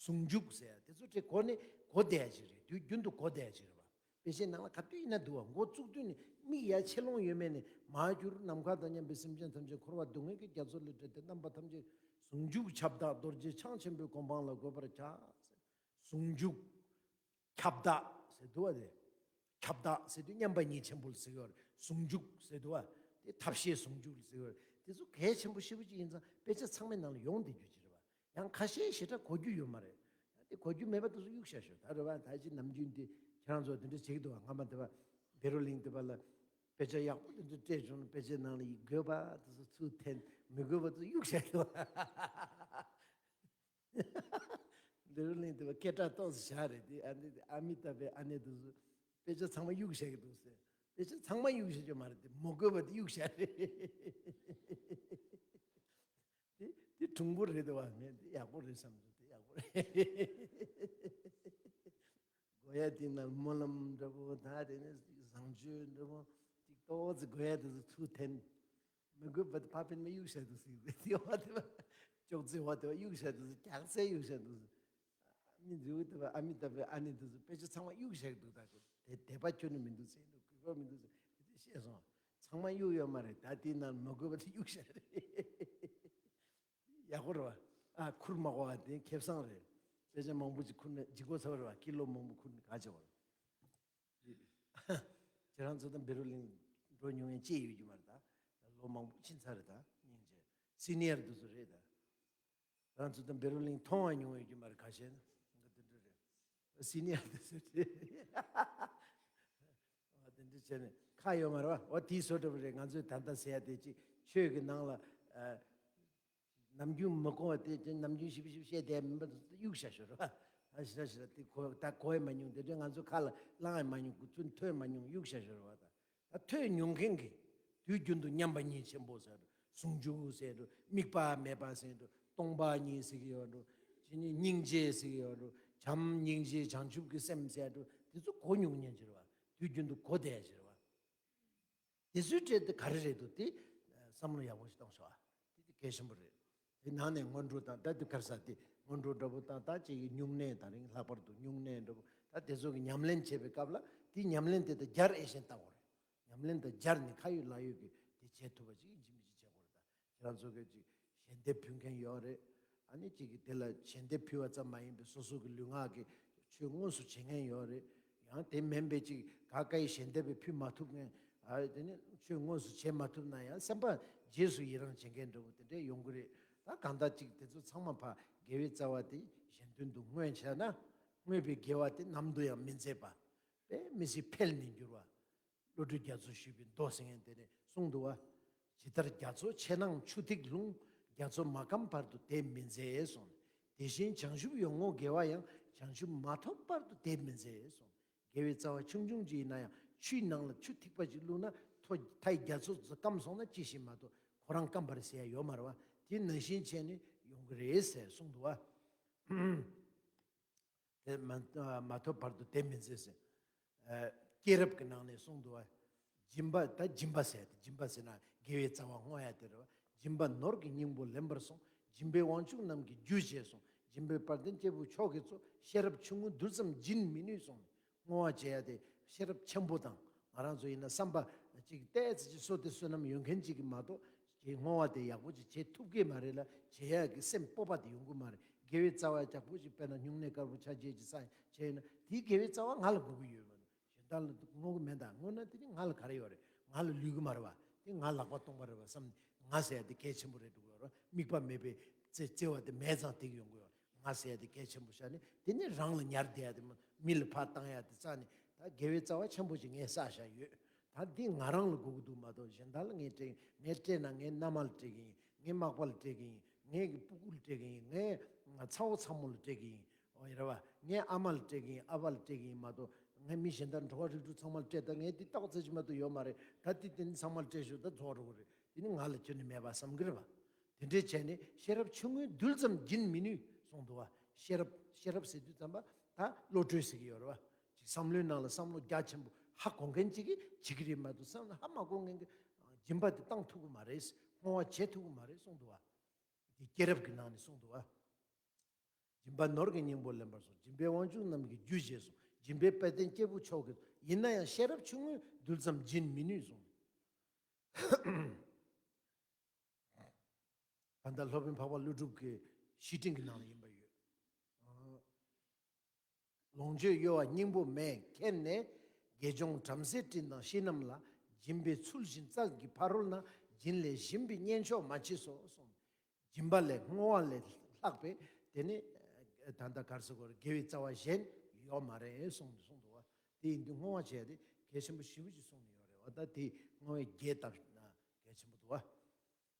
ཟུང་འཇུག་ཟེར་ཡ་དེ་ཚོ་དེ་གོ་ནས་གོ་བསྡད་ཡ་ཅིག་རེད། དུས་རྒྱུན་དུ་གོ་བསྡད་ཡ་ཅིག་རེད་བ། དཔེ་ཆའི་ནང་ལ་ག་དུས་ཡིན་ན་འདུག་བ། འགོ་བཙུགས་དུས་ནས་མིག་ཡ་ཆེ་ལོང་ཡོད་མེད་ནས་མར་གྱུར། ནམ་མཁའ་དང་མཉམ་པའི་སེམས་ཅན་ཐམས་ཅད་འཁོར་བ་སྡུག་བསྔལ་གྱི་རྒྱ་མཚོ་ལས་བསྒྲལ་ཏེ། རྣམ་པ་ཐམས་ཅད་ཟུང་འཇུག་ཁྱབ་བདག་རྡོ་རྗེ་འཆང་ཆེན་པོའི་གོ་འཕང་ལ་འགོད་པར་བྱ། ཟུང་འཇུག་ཁྱབ་བདག་ཟེར་འདུག་བ། དེ་ཁྱབ་བདག་ཟེར་དུས་མཉམ་པ་ཉིད་ཆེན་པོ་ལ་ཟེར་གྱི་ཡོད་རེད། ཟུང་འཇུག་ཟེར་འདུག་བ། དེ་ཐབས་ཤེས་ཟུང་འཇུག་ལ་ཟེར་གྱི་ཡོད་རེད། དེ་ཚོ་གལ་ཆེན་པོ་ཞེ་པོ་ཅིག་ཡིན་ཙང་དཔེ་ཆ་ཚང་མའི་ནང་ལ་ཡོང་བསྡད་རྒྱུ་ཅིག་རེད་བ། ཡང་ཁ་ཤས་ཞེ་དྲག་གོ་རྒྱུ་ཡོད་མ་རེད། ཡང་དེ་གོ་རྒྱུ་མེད་པ་དེ་ཚོ་གཡུག་བཞག་ཤོག་ད་རེད་བ། ད་ཅི་ནམ་རྒྱུན་དེ་ཁྱེད་རང་ཚོ་དེ་འདྲ་བྱེད་ཀྱི་འདུག་བ། སྔ་མ་དེ་བ་བེ་རུ་གླིང་དེ་བ་ལ་དཔེ་ཆ་ཡག་པོ་དེ་འདྲ་སྤྲད་བྱུང་ན་དཔེ་ཆའི་ནང་ལ་ཡི་དགོས་པ་དེ་ཚོ་ཚུར་འཐེན། མི་དགོས་པ་ཚོ་གཡུག་བཞག་གི་འདུག་བ། བེ་རུ་གླིང་དེ་བ་སྐད་གྲགས་ཏོག་ཙམ་བཞག་རེད། དེ་ཨ་ནི་ཨ་མི་ཏཱབ་བྷའི་ཨ་ནེ་དེ་ཚོ་དཔེ་ཆ་ཚང་མ་གཡུག་བཞག་གི་འདུག་ཟེར། དཔེ་ཆ་ཚང་མ་གཡུག་བཞག་རྒྱུ་མ་རེད་དེ། མི་དགོས་པ་དེ་གཡུག་བཞག་རེད། དེ་དེ་གྲུང་པོ་རེད་དེ་བ། ངས་དེ་ཡག་པོ་རེད་བསམ་སོང་། དེ་ཡག་པོ་རེད། དགོས་ཡ་དེ་ན་སྨོན་ལམ་འདྲ་པོ། ད་དེ་ནས་བཟང་སྤྱོད་འདྲ་པོ་ཅིག་ཏོག་ཙི་དགོས་ཡ་དེ་ཚོ་ཚུར་འཐེན། མི་དགོས་པ་དེ་ཕ་ཕན་མི་གཡུག་བཞག་འདུག་ཟེར། དེ་བ་དེ་བ་ཅོག་ཙེ་བ་དེ་བ་གཡུག་བཞག་འདུག་ཟེར། རྒྱག་ཚད་གཡུག་བཞག་འདུག་ཟེར། ཨ་མི་འདྲ་བོ་དེ་བ་ཨ་མི་ད་བའི་ཨ་ནེ་དེ་ཚོ་དཔེ་ཆ་ཚང་མ་གཡུག་བཞག་འདུག་ད་དེ་དད་པ་ཁྱོན་ནས་མི་འདུག་ཟེར་འདུག་གུས་པ་མི་འདུག་ཟེར་དེ་བཤད་སོང་། ཚང་མ་གཡུག་ཡོད་མ་རེད། ད་དེ་ན་མི་དགོས་པ་དེ་གཡུག་བཞག་རེད། ཡག་པོ་རེད་བ། ཨ་ཁུར་མ་དགོས་པ་དེ་ཁེ་བཟང་རེད། དཔེ་ཆ་མང་པོ་ཅིག་ཁུར་ནས་ལྗིད་ཁོག་ཚ་བ་རེད་བ། ཀི་ལོ་མང་པོ་ཁུར་ནས་ག་བྱེད་བ་རེད། ཁྱེད་རང་ཚོ་དང་བེ་རུ་གླིང་འགྲོ་མྱོང་མཁན་ཅི་ཡོད་རྒྱུ་མ་རེད་ད། ལོ་མང་པོ་ཕྱིན་ཚར་རེད་ད། སྙིང་རྗེ། སི་ནི་ཡར་དེ་ཚོ་རེད་ད། རང་ཚོ་དང་བེ་རུ་གླིང་མཐོང་བ་མྱོང་ཡོད་རྒྱུ་མ་རེད། ཁ་ཤས་ན་དེ་འདྲ་རེད། སི་ནི་ཡར་དེ་ཚོ་རེད། དེ་འདྲ་བྱས་ནས་ཁ་ཡོད་མ་རེད་བ། འོ་དེའི་བཟོ་འདྲ་པོ་རེད། ང་ཚོས་ད་ལྟ་ཟེར་ཡ་དེ་ཅིག་ཆོས་ཀྱི་ནང་ལ་ཨ། ནམ་རྒྱུན་མི་གོ་བ་དེ་ནམ་རྒྱུན་ཞིབ་ཞིབ་བཤད་བསྡད་མིན་པ་གཡུག་བཞག་ཤོར་བ། ཨ་ཞེ་དྲག་ཞེ་དྲག་དེ་གོ་ད་གོ་ཡ་མ་མྱོང་། དེ་འདྲའི་ང་ཚོ་ཁ་ལ་བླངས་ཡ་མ་མྱོང་། གོ་ཚུན་ཐོས་མ་མྱོང་། གཡུག་བཞག་ཤོར་བ། ད་ད་ཐོས་མྱོང་མཁན་གྱིས་དུས་རྒྱུན་དུ་མཉམ་པ་ཉིད་ཆེན་པོ་ཟེར་འགྲོ། ཟུང་འཇུག་ཟེར་འགྲོ། དམིགས་པ་མེད་པ་ཟེར་འགྲོ། སྟོང་པ་ཉིད་ཟེར་གྱི་ཡོད་འགྲོ། དེ་ནས་སྙིང་རྗེ་ཟེར་གྱི་ཡོད་འགྲོ། བྱམས་སྙིང་རྗེ་བྱང་ཆུབ་ཀྱི་སེམས་ཟེར་འགྲོ། དེ་ཚོ་གོ་མྱོང་མཁན་ཅིག་རེད་བ། དུས་རྒྱུན་དུ་གོ་བསྡད་ཡ་ཅིག་རེད་བ། དེ་ཚོའི་གྲས་དེ་ག་རེ་རེད་འདུག་དེ་བསམ་བློ་ཡག་པོ་ཞིག་གཏོང་ཤོག་ཨ། དེ་དེ་གལ་ཆེན་པོ་རེད། དེ་ནང་ནས་སྔོན་འགྲོ་དང་ད་དེ་ག་རེ་ཟེར། དེ་སྔོན་འགྲོ་འདྲ་པོ་དང་ད་ཅིག་གི་སྨྱུང་གནས་དང་། རིང་ལྷག་པར་དུ་སྨྱུང་གནས་འདྲ་པོ་ད་དེ་ཚོ་གི་ཉམས་ལེན་བྱེད་པའི་སྐབས་ལ་དེ་ཉམས་ལེན་དེ་དང་སྦྱར་ཨེ་ཤེས་ལྟ་དགོས་རེད། ཉམས་ལེན་དང་སྦྱར་ནས་ཁ་ཡོད་ལག་ཡོད་ཀྱི་དེ་བྱེད་ཐུབ་པ་ཅིག་ཡིན་གཅིག་མིན་གཅིག་བྱེད་དགོས་རེད། ད་ཁྱེད་རང་ཚོ་གི་ཅིག་ཞལ་འདེབས་ཕུལ་མཁན་ཡོད་རེད། ཨ་ནི་གཅིག་གིས་དེ་ལ་ཞལ་འདེབས་ཕུལ་བ་ཙམ་མ་ཡིན་པའི་སོ་སོ་གི་ལུས་ངག་གི་ཆོས་དངོས་སུ་བྱེད་མཁན་ཡོད་རེད། ཡང་དེ་མིན་པའི་ཅིག་ག་ག་ཡི་ཞལ་འདེབས་ཕུལ་མ་ཐུབ་མཁན། ཨ་དེ་ནི་ཆོས་དངོས་སུ་བྱེད་མ་ཐུབ་ན་ཡང་སེམས་པ་རྗེས་སུ་ཡི་རང་བྱེད་མཁན་འདྲ་པོ་དེ་འདྲས་ཡོང་གི་རེད། ད་གང་ལྟར་ཅིག་དེ་ཚོ་ཚང་མ་ཕར་དགེ་བའི་རྩ་བ་དེ་གཞན་དོན་དུ་བསྔོས་བྱས་ན། བསྔོས་པའི་དགེ་བ་དེ་ནམ་དུ་ཡང་མི་འཛད་པ། དཔེ་མི་སྲིད་འཕེལ་ནས་འགྱུར་བ། བློ་གྲོས་རྒྱ་མཚོ་བཞུས་པའི་མདོ་ཟེར་མཁན་དེ་ནས་གསུངས་འདུག་བ། ཇི་ལྟར་རྒྱ་མཚོ་ཆེ་ནང་ཆུ་ཐིགས་ལྷུང་། རྒྱ་མཚོ་མ་སྐམ་བར་དུ་དེ་མི་མཛད་གསུངས། དེ་བཞིན་བྱང་ཆུབ་ཡོངས་བསྔོ་དགེ་བ་ཡང་། བྱང་ཆུབ་མ་ཐོབ་བར་དུ་དེ་མི་མཛད་གསུངས། དགེ་བའི་རྩ་བ་ཆུང་ཆུང་ཅིག་ཡིན་ན་ཡང་ཆུའི་ནང་ལ་ཆུ་ཐིགས་པ་ཅིག་བླུགས་ན་མཐོ་མཐའི་རྒྱ་མཚོ་སྐམ་སོང་ན་ཅི་ཞིག་མ་གཏོགས་ཁོ་རང་སྐམ་པ་རེད་ཟེར་ཡ་ཡོད་མ་རེད་བ། དེ་ནང་བཞིན་བྱས་ནས་ཡོང་གི་རེད་ཟེར་གསུངས་འདུག་བ། དེ་མ་མ་ཐོབ་བར་དུ་དེ་མི་མཛད་ཟེར། ཨ་སྐྱེས་རབས་ཀྱི་ནང་ནས་གསུངས་འདུག་བ། སྦྱིན་པ་ད་སྦྱིན་པ་ཟེར་ཏེ། སྦྱིན་པ་ཟེར་ན་དགེ་བའི་རྩ་བ་བསྔོ་ཡ་དེ་རེད་བ། སྦྱིན་པ་ནོར་གྱི་སྙིང་པོ་ལེན་པར་གསུངས། སྦྱིན་པའི་དབང་ཕྱུག་རྣམས་ཀྱི་རྒྱུ་བྱས་གསུངས། སྦྱིན་པའི་དཔལ་ལྡན་སྐྱེས་བུ་མཆོག་གིས་གཙོ། ཤེས་རབ་ཆུང་ངུའི་རྡུལ་ཙམ་སྦྱིན་མི་ནུས་གསུངས། བསྔོ་བ་བྱེད་ཡ་དེ་ཤེས་རབ་ཆེན་པོ་དང་། ང་རང་ཚོ་ཡིན་ན་བསམ་པ་གཅིག་ཏོག་ཙམ་ཅིག་བསོད་བདེ་བསོད་ནམས་ཡོད་མཁན་གཅིག་གིས་མ་གཏོགས་ཀྱི་བསྔོ་བ་དེ་ཡག་པོ་ཅིག་བྱེད་ཐུབ་ཀྱི་མ་རེད་ལ། བྱེད་ཡག་གི་སེམས་སྤོབས་པ་དེ་ཡོང་གི་མ་རེད། དགེ་བའི་རྩ་བ་ཡག་པོ་ཅིག་དཔེར་ན་སྨྱུང་གནས་དཀར་པོ་ཆ་བྱད་ཅིག་བསགས་བྱས་ན་དེའི་དགེ་བའི་རྩ་བ་ང་ལ་དགོས་ཀྱི་ཡོད་མ་གཏོགས་གཞན་དག་ལ་བསྔོ་གི་མེད། ད་བསྔོ་ན་དེ་ནི་ང་ལ་ག་རེ་ཡོད་རེད། ང་ལ་ལུས་ཀྱི་མ་རེད་བ། དེ་ང་ལག་པ་སྟོང་པ་རེད་བ་བསམ་ནས། ང་ཟེར་ཡ་དེ་གལ་ཆེན་པོ་རེད་འགྲོ་གི་ཡོད་རེད། དམིགས་པ་མེད་པའི་བརྩེ་བརྩེ་བ་དེ་མེད་ཙང་དེ་གི་ཡོང་གི་ཡོད་རེད། ང་ཟེར་ཡ་དེ་གལ་ཆེན་པོ་ཤར་ནས་དེ་ནི་རང་ལ་ཉར་བསྡད་ཡ་དེ་མ་མི་ལ་ཕར་བཏང་ཡ་དེ་རྩ་ནས། ད་དགེ་བའི་རྩ་བ་ཆེན་པོ་ཅིག་ངས་བསགས་བཞག་ཡོད། ད་འདི་ང་རང་ལ་དགོས་ཀྱི་འདུག་མ་གཏོགས་གཞན་དག་ལ་ངས་སྤྲད། ངས་སྤྲད་ན་ངའི་མནའ་མ་ལ་སྤྲད་ཀྱི་ཡིན། ངའི་མག་པ་ལ་སྤྲད་ཀྱི་ཡིན། ངའི་གི་སྤུ་གུ་ལ་སྤྲད་ཀྱི་ཡིན། ངའི་ཚ་བོ་ཚ་མོ་ལ་སྤྲད་ཀྱི་ཡིན། འོ་ཡ་རེད་བ། ངའི་ཨ་མ་ལ་སྤྲད་ཀྱི་ཡིན། ཨ་ཕ་ལ་སྤྲད་ཀྱི་ཡིན་མ་གཏོགས་ངས་མི་གཞན་དག་འགྲོ་བ་རིགས་དྲུག་ཚང་མ་ལ་སྤྲད། ད་ངས་འདི་ཏོག་ཙམ་ཅིག་མ་གཏོགས་ཡོད་མ་རེད། ད་འདི་དེ་ནི་ཚང་མ་ལ་སྤྲད་ཞོག་ད་རྫོགས་འགྲོ་གི་རེད། དེ་ནི་ང་ལ་ཁྱོན་ནས་མེད་པ་བསམ་གི་རེད་བ། དེ་འདྲས་བྱས་ནས་ཤེས་རབ་ཆུང་ངུའི་རྡུལ་ཙམ་སྦྱིན་མི་ནུས་གསུངས་འདུག་བ། ཤེས་རབ་ཤེས་རབ་ཟེར་དུས་ཙམ་པ་ད་བློ་གྲོས་ཟེར་གྱི་ཡོད་རེད་བ། ཅིག་བསམ་བློའི་ནང་ལ་བསམ་བློ་རྒྱ་ཆེན་པོ་ཧ་གོ་མཁན་ཅིག་གིས་བྱེད་ཀྱི་རེད་མ་གཏོགས་བསམ་བློ་ཧ་མ་གོ་མཁན་གྱིས་སྦྱིན་པ་དེ་བཏང་ཐུབ་ཀྱི་མ་རེད། བསྔོ་བ་བྱེད་ཐུབ་ཀྱི་མ་རེད་གསུངས་འདུག་བ། དེ་སྐྱེས་རབས་ཀྱི་ནང་ནས་གསུངས་འདུག་བ། སྦྱིན་པ་ནོར་གྱི་སྙིང་པོ་ལེན་པར་གསུངས། སྦྱིན་པའི་དབང་ཕྱུག་རྣམས་ཀྱི་རྒྱུ་བྱས་གསུངས། སྦྱིན་པའི་དཔལ་ལྡན་སྐྱེས་བུ་མཆོག་གིས། ཡིན་ན་ཡང་ཤེས་རབ་ཆུང་ངུའི་རྡུལ་ཙམ་སྦྱིན་མི་ནུས་གསུངས། ད་ལྟ་སློབ་དཔོན་འཕགས་པ་ཀླུ་སྒྲུབ་ཀྱི་བཤེས་སྤྲིང་གི་ནང་ལ་ཡིན་པ་ཡོད། ལོངས་སྤྱོད་གཡོ་བ་སྙིང་པོ་མེད། མཁྱེན་ནས་དགེ་སྦྱོང་བྲམ་ཟེའི་སྤྲིན་དང་བཤེས་རྣམས་ལ། སྦྱིན་པའི་ཚུལ་བཞིན་རྩལ་གྱིས་ཕ་རོལ་ན། སྦྱིན་ལས་གཞན་པའི་གཉེན་མཆོག་མ་མཆིས་སོ་གསུངས། སྦྱིན་པ་ལས་བསྔོ་བ་ལས་ལྷག་པའི་དེ་ནི་ད་ལྟ་ག་རེ་ཟེར་དགོས་རེད། དགེ་བའི་རྩ་བ་གཞན་ཡོད་མ་རེད་གསུངས་གསུངས་འདུག་བ། དེ་ཡིན་དུས་བསྔོ་བ་བྱས་ཏེ་གལ་ཆེན་པོ་ཞེ་པོ་ཅིག་གསུངས་ནས་ཡོད་རེད་བ། ད་དེ་བསྔོ་བའི་རྒྱས་བཏབ་ན་གལ་ཆེན་པོ་འདུག་བ།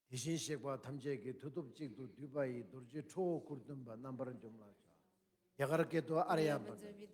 དེ་བཞིན་གཤེགས་པ་ཐམས་ཅད་ཀྱི་མཐུ་སྟོབས་གཅིག་ཏུ་བསྡུས་པ་ཡི། རྡོ་རྗེ་ཁྲོ་བོ་སྐུར་སྟོན་པ། རྣམ་པར་འཇོམས་ལ་ཕྱག་རྒྱ་གར་སྐད་དུ་ཨཱརྱ་པ།